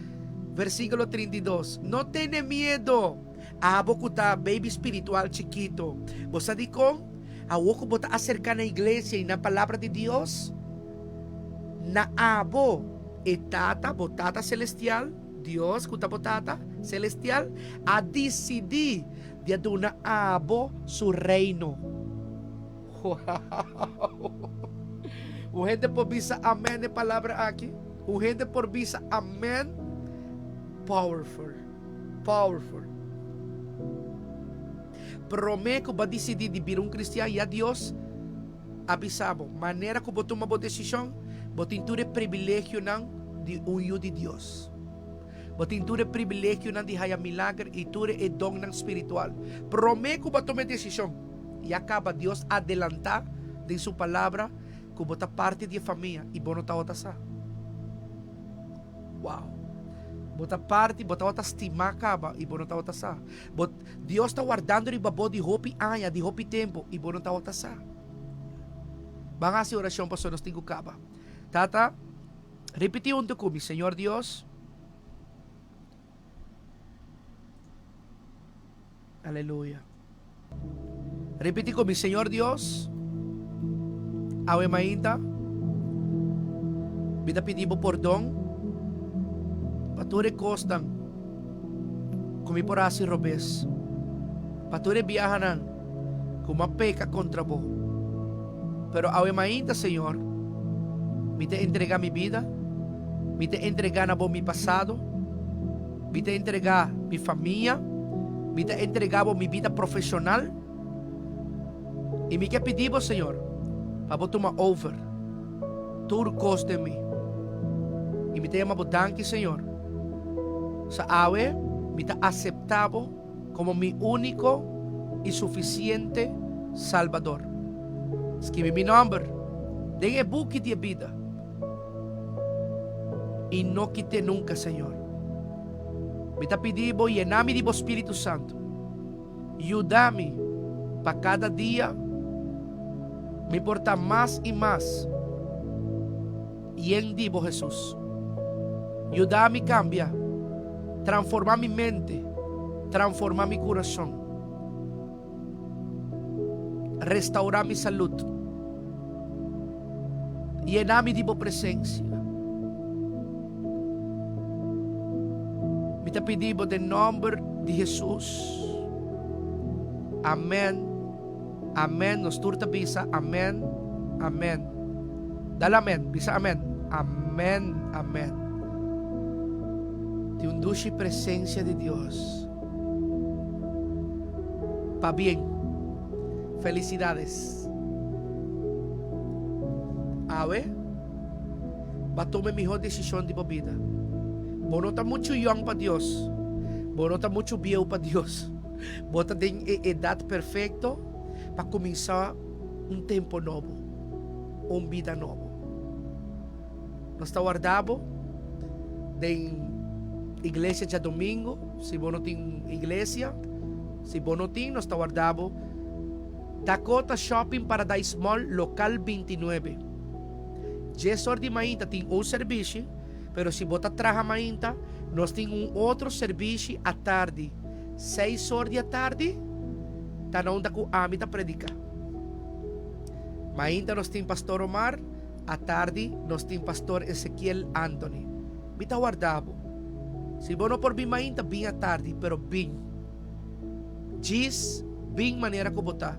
versíkulo 32. No tene miedo, abo ku ta baby spiritual chikito. Bo sa dikon? Awor ku bo ta aserká na iglesia i na Palabra di Dios, na abo e Tata, bo Tata Selestial, Dios ku ta bo Tata Selestial, a disidí di a duna abo su Reino. Wow! Un hende por bisa amen e palabra aki? Un hende por bisa amen? Powerful. Powerful. Promé ku bo a disidí di bira un kristian, ya Dios a bisa bo, manera ku bo tuma bo desishon, bo tin tur e privilegionan di un yu di Dios. Bo tin tur e privilegionan di haya milager i tur e donnan spiritual. Promé ku bo a tuma e desishon, ya kaba Dios adelantá den su Palabra ku bo ta parti di e famia i bo no tabata sa. Wow! Bo ta parti, bo tabata stimá kaba i bo no tabata sa. Bo, Dios ta wardando riba bo di hopi aña, di hopi tempu i bo no tabata sa. Ban hasi orashon pasobra nos tin ku kaba. Tata, ripití huntu ku mi, Señor Dios, Aleluya. Ripití ku mi, Señor Dios, awe mainta mi ta pidi bo pordon pa tur e kosnan ku mi por hasi robes, pa tur e biahanan ku mi a peka kontra bo. Pero awe mainta, Señor, mi ta entregá mi bida, mi ta entregá na bo mi pasado, Mi ta entregá mi famia, mi ta entregá bo mi bida profeshonal i mi ke pidi bo, Señor, pa bo tuma over tur kos den mi. I mi ta yama bo danki, Señor, sa awe mi ta aseptá bo komo mi úniko i sufisiente Salbador. Skibi mi nòmber den e buki di e bida. I no kit'é nunka, Señor. Mi ta pidi Bo yena mi di Bo Spiritu Santu. Yuda mi pa kada dia mi por ta mas i mas yen di Bo, Hesus. Yuda mi kambia, tranforma mi mente, tranforma mi kurason. Restaurá mi salud. Yená mi di bo presencia. Mi ta pidi bo den nomber di Jesus. Amen. Amen. Nos tur ta bisa amen. Amen. Dal amen. Bisa amen. Amen. Amen. Tin un dushi presencia di Dios. Pabien. Felicidades. Awe, ba tuma e mihó desishon di bo bida. Bo no ta muchu yòn pa Dios. Bo no ta muchu bieu pa Dios. Bo ta den e edat perfekto pa kuminsá un tempu nobo, un bida nobo. Nos ta warda bo den iglesia djadomingo, si bo no tin iglesia, si bo no tin nos ta warda bo Dakota Shopping Paradise Mall local 29. Djes or di mainta tin un serbishi, pero si bo ta traha mainta nos tin un otro serbishi atardi, seis or di atardi ta na unda ku ami ta predica. Mainta nos tin Pastor Omar. Atardi nos tin Pastor Ezekiel Anthony. Mi ta warda bo. Si bo no por bin mainta, bin atardi, pero bin. Djis bin manera ku bo ta.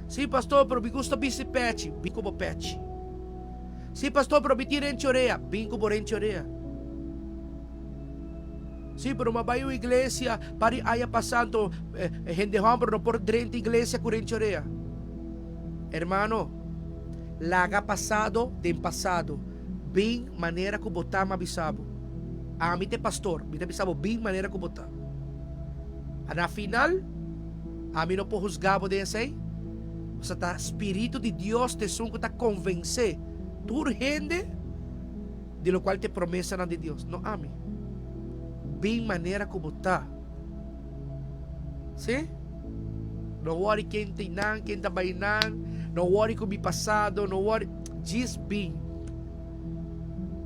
Sí, pastor, pero mi gusta bisti pechi. Bin ku bo pechi. Sí, pastor, pero mi tin renchi orea. Bin ku bo renchi orea. Sí, pero mi a bai un iglesia par di aña pasá, anto hende hòmber no por drenta iglesia ku renchi orea. Hermano, laga pasado den pasado. Bin manera ku bo ta, mi a bisa bo. Ami ta e pastor, mi ta bisa bo, bin manera ku bo ta. A na final, ami no por husga bo den esei. Pasobra ta Spiritu di Dios ta esun ku ta konvensé tur hende di lokual ta e promesanan di Dios, no ami. Bin manera ku bo ta. Sí? No worry ken ta einan, ken ta bai einan. No worry ku mi pasado, no worry. Djis bin.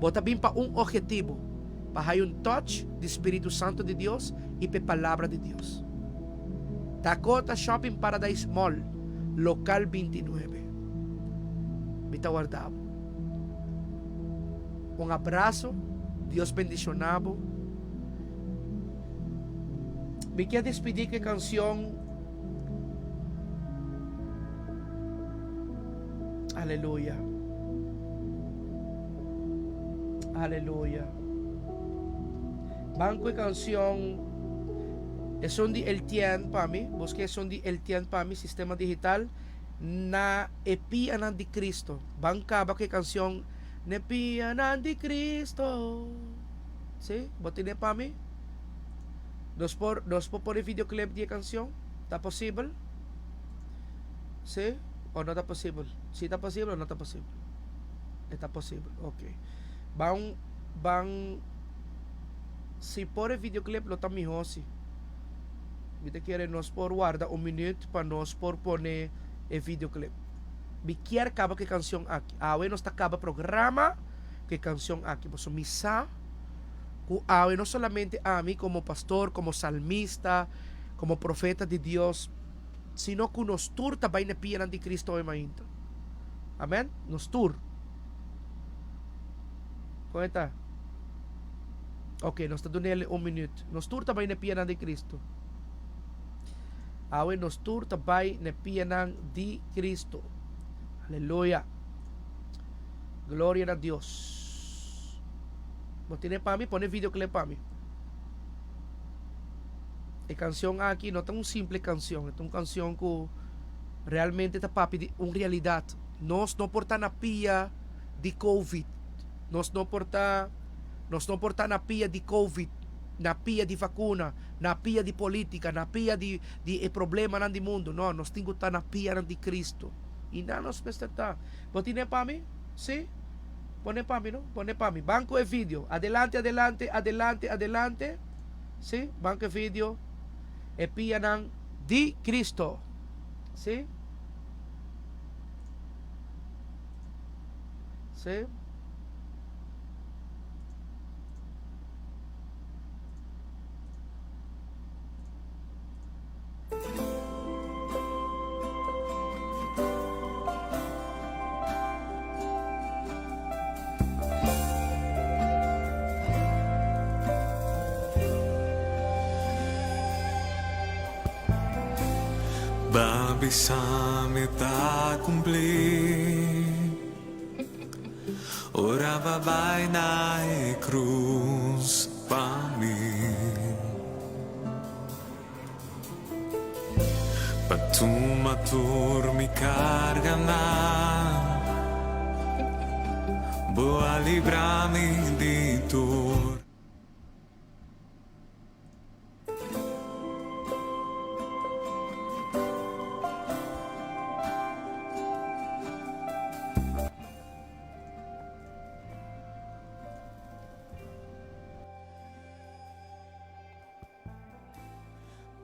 Bo ta bin pa un objetivo. Pa haya un touch di Spiritu Santo di Dios y p'e Palabra di Dios. Dakota Shopping Paradise Mall, local 29. Mi ta warda bo. Un abrazo, Dios bendiciona bo. Mi kier despidi cu e cancion Aleluya. Aleluya. Ban ku e kanshon Esun di Eltien pa mi. Buska esun di Eltien pa mi, Sistema Digital. Na e pianan di Cristo. Ban kaba ku e kanshon Na e pianan di Cristo. Si? Bo tene pa mi? Nos por, nos por pone videoclip di e kanshon? Ta posibel? Si o no ta posibel? Si ta posibel o no ta posibel? E ta posibel, ok. Ban, ban, si por e videoclip lo ta miho si. Mi ta kere nos por warda un minuut pa nos por pone e videoclip. Mi kier kaba ku e kanshon aki. Awe nos ta kaba programa ku e kanshon aki. Pasobra mi sa ku awe no solamente ami komo pastor, komo salmista, komo profeta di Dios, sino ku nos tur ta bai na pianan di Cristo awe mainta. Amen? Nos tur. Kon e ta? Ok, nos ta dun'el un minuut. Nos tur ta bai na pianan di Cristo. Awe nos tur ta bai na pianan di Cristo. Aleluya. Gloria na Dios. Bo tene pa mi? Pone videoclip pa mi. E canción aki no ta un simple canción, e ta un canción cu realmente ta papia di un realidad. Nos no por ta na pia di covid, nos no por ta, nos no por ta na pia di covid, na pia di vacuna, na pia di politica, na pia di di e problemanan di mundo. No, nos tin cu ta na pianan di Cristo. Y nan nos mester ta. Bo tine pa mi? Si? Pone pa mi no, pone pa mi. Ban cu e video. Adelante, adelante, adelante, adelante. Sí, ban ku e video E Pianan di Cristo. Sí. Sí. Ba bisa mi ta cumpli Ora ba bai na e cruz pa mi. Pa tuma tur mi karganan, Bo a libra mi di tur.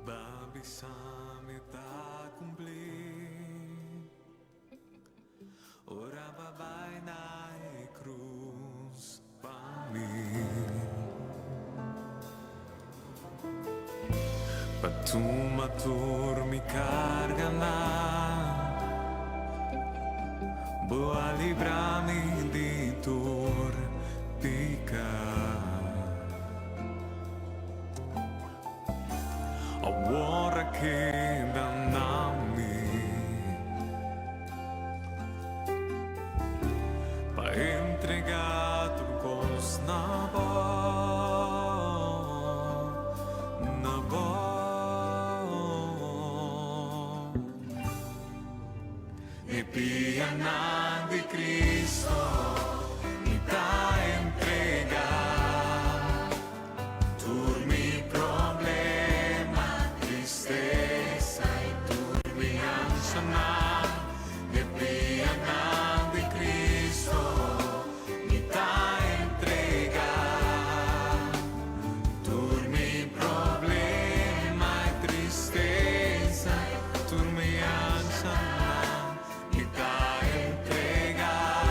Ba bisa mi ta cumpli Ora ba bai na e cruz pa mi Pa tuma tur mi carganan Bo a libra mi di tur pica. Awor a keda na mi pa entrega tur kos na bo, na bo. E pianan di Cristo mi ta entrega. Tur mi problema, tristesa i tur mi anshanan, e pianan di Cristo mi ta entrega. Tur mi problema i tristesa, tur mi anshanan mi ta entrega.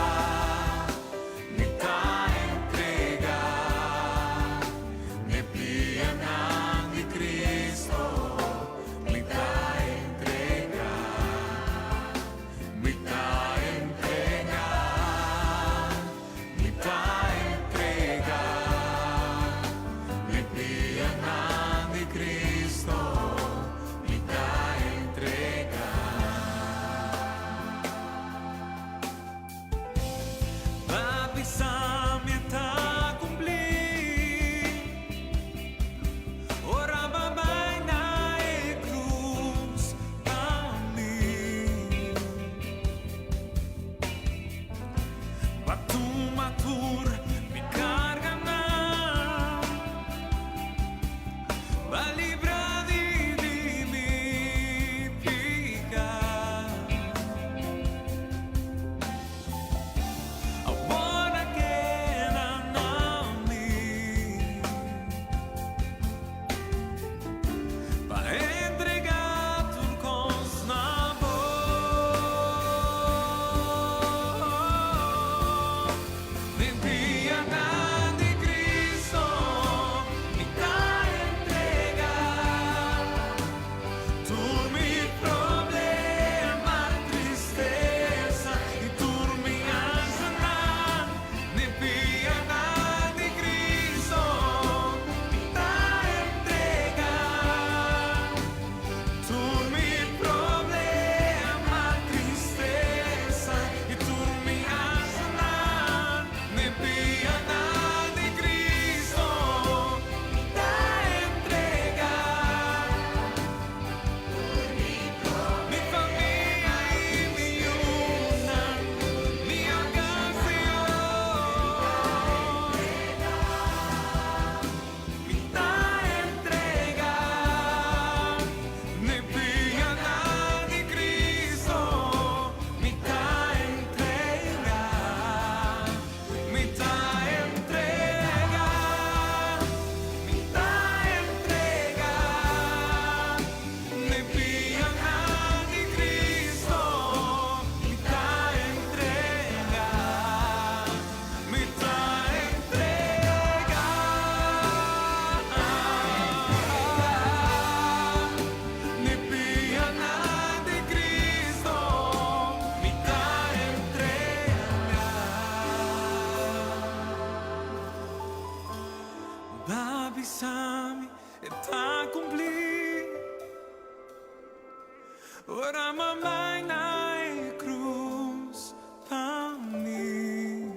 Ora m'a bai na e krus pa mi.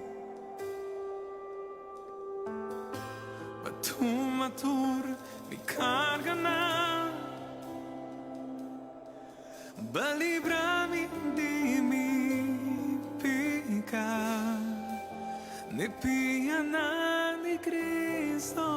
B'a tuma tur mi karganan. B'a libra mi di mi piká. N'e pianan di Kristu.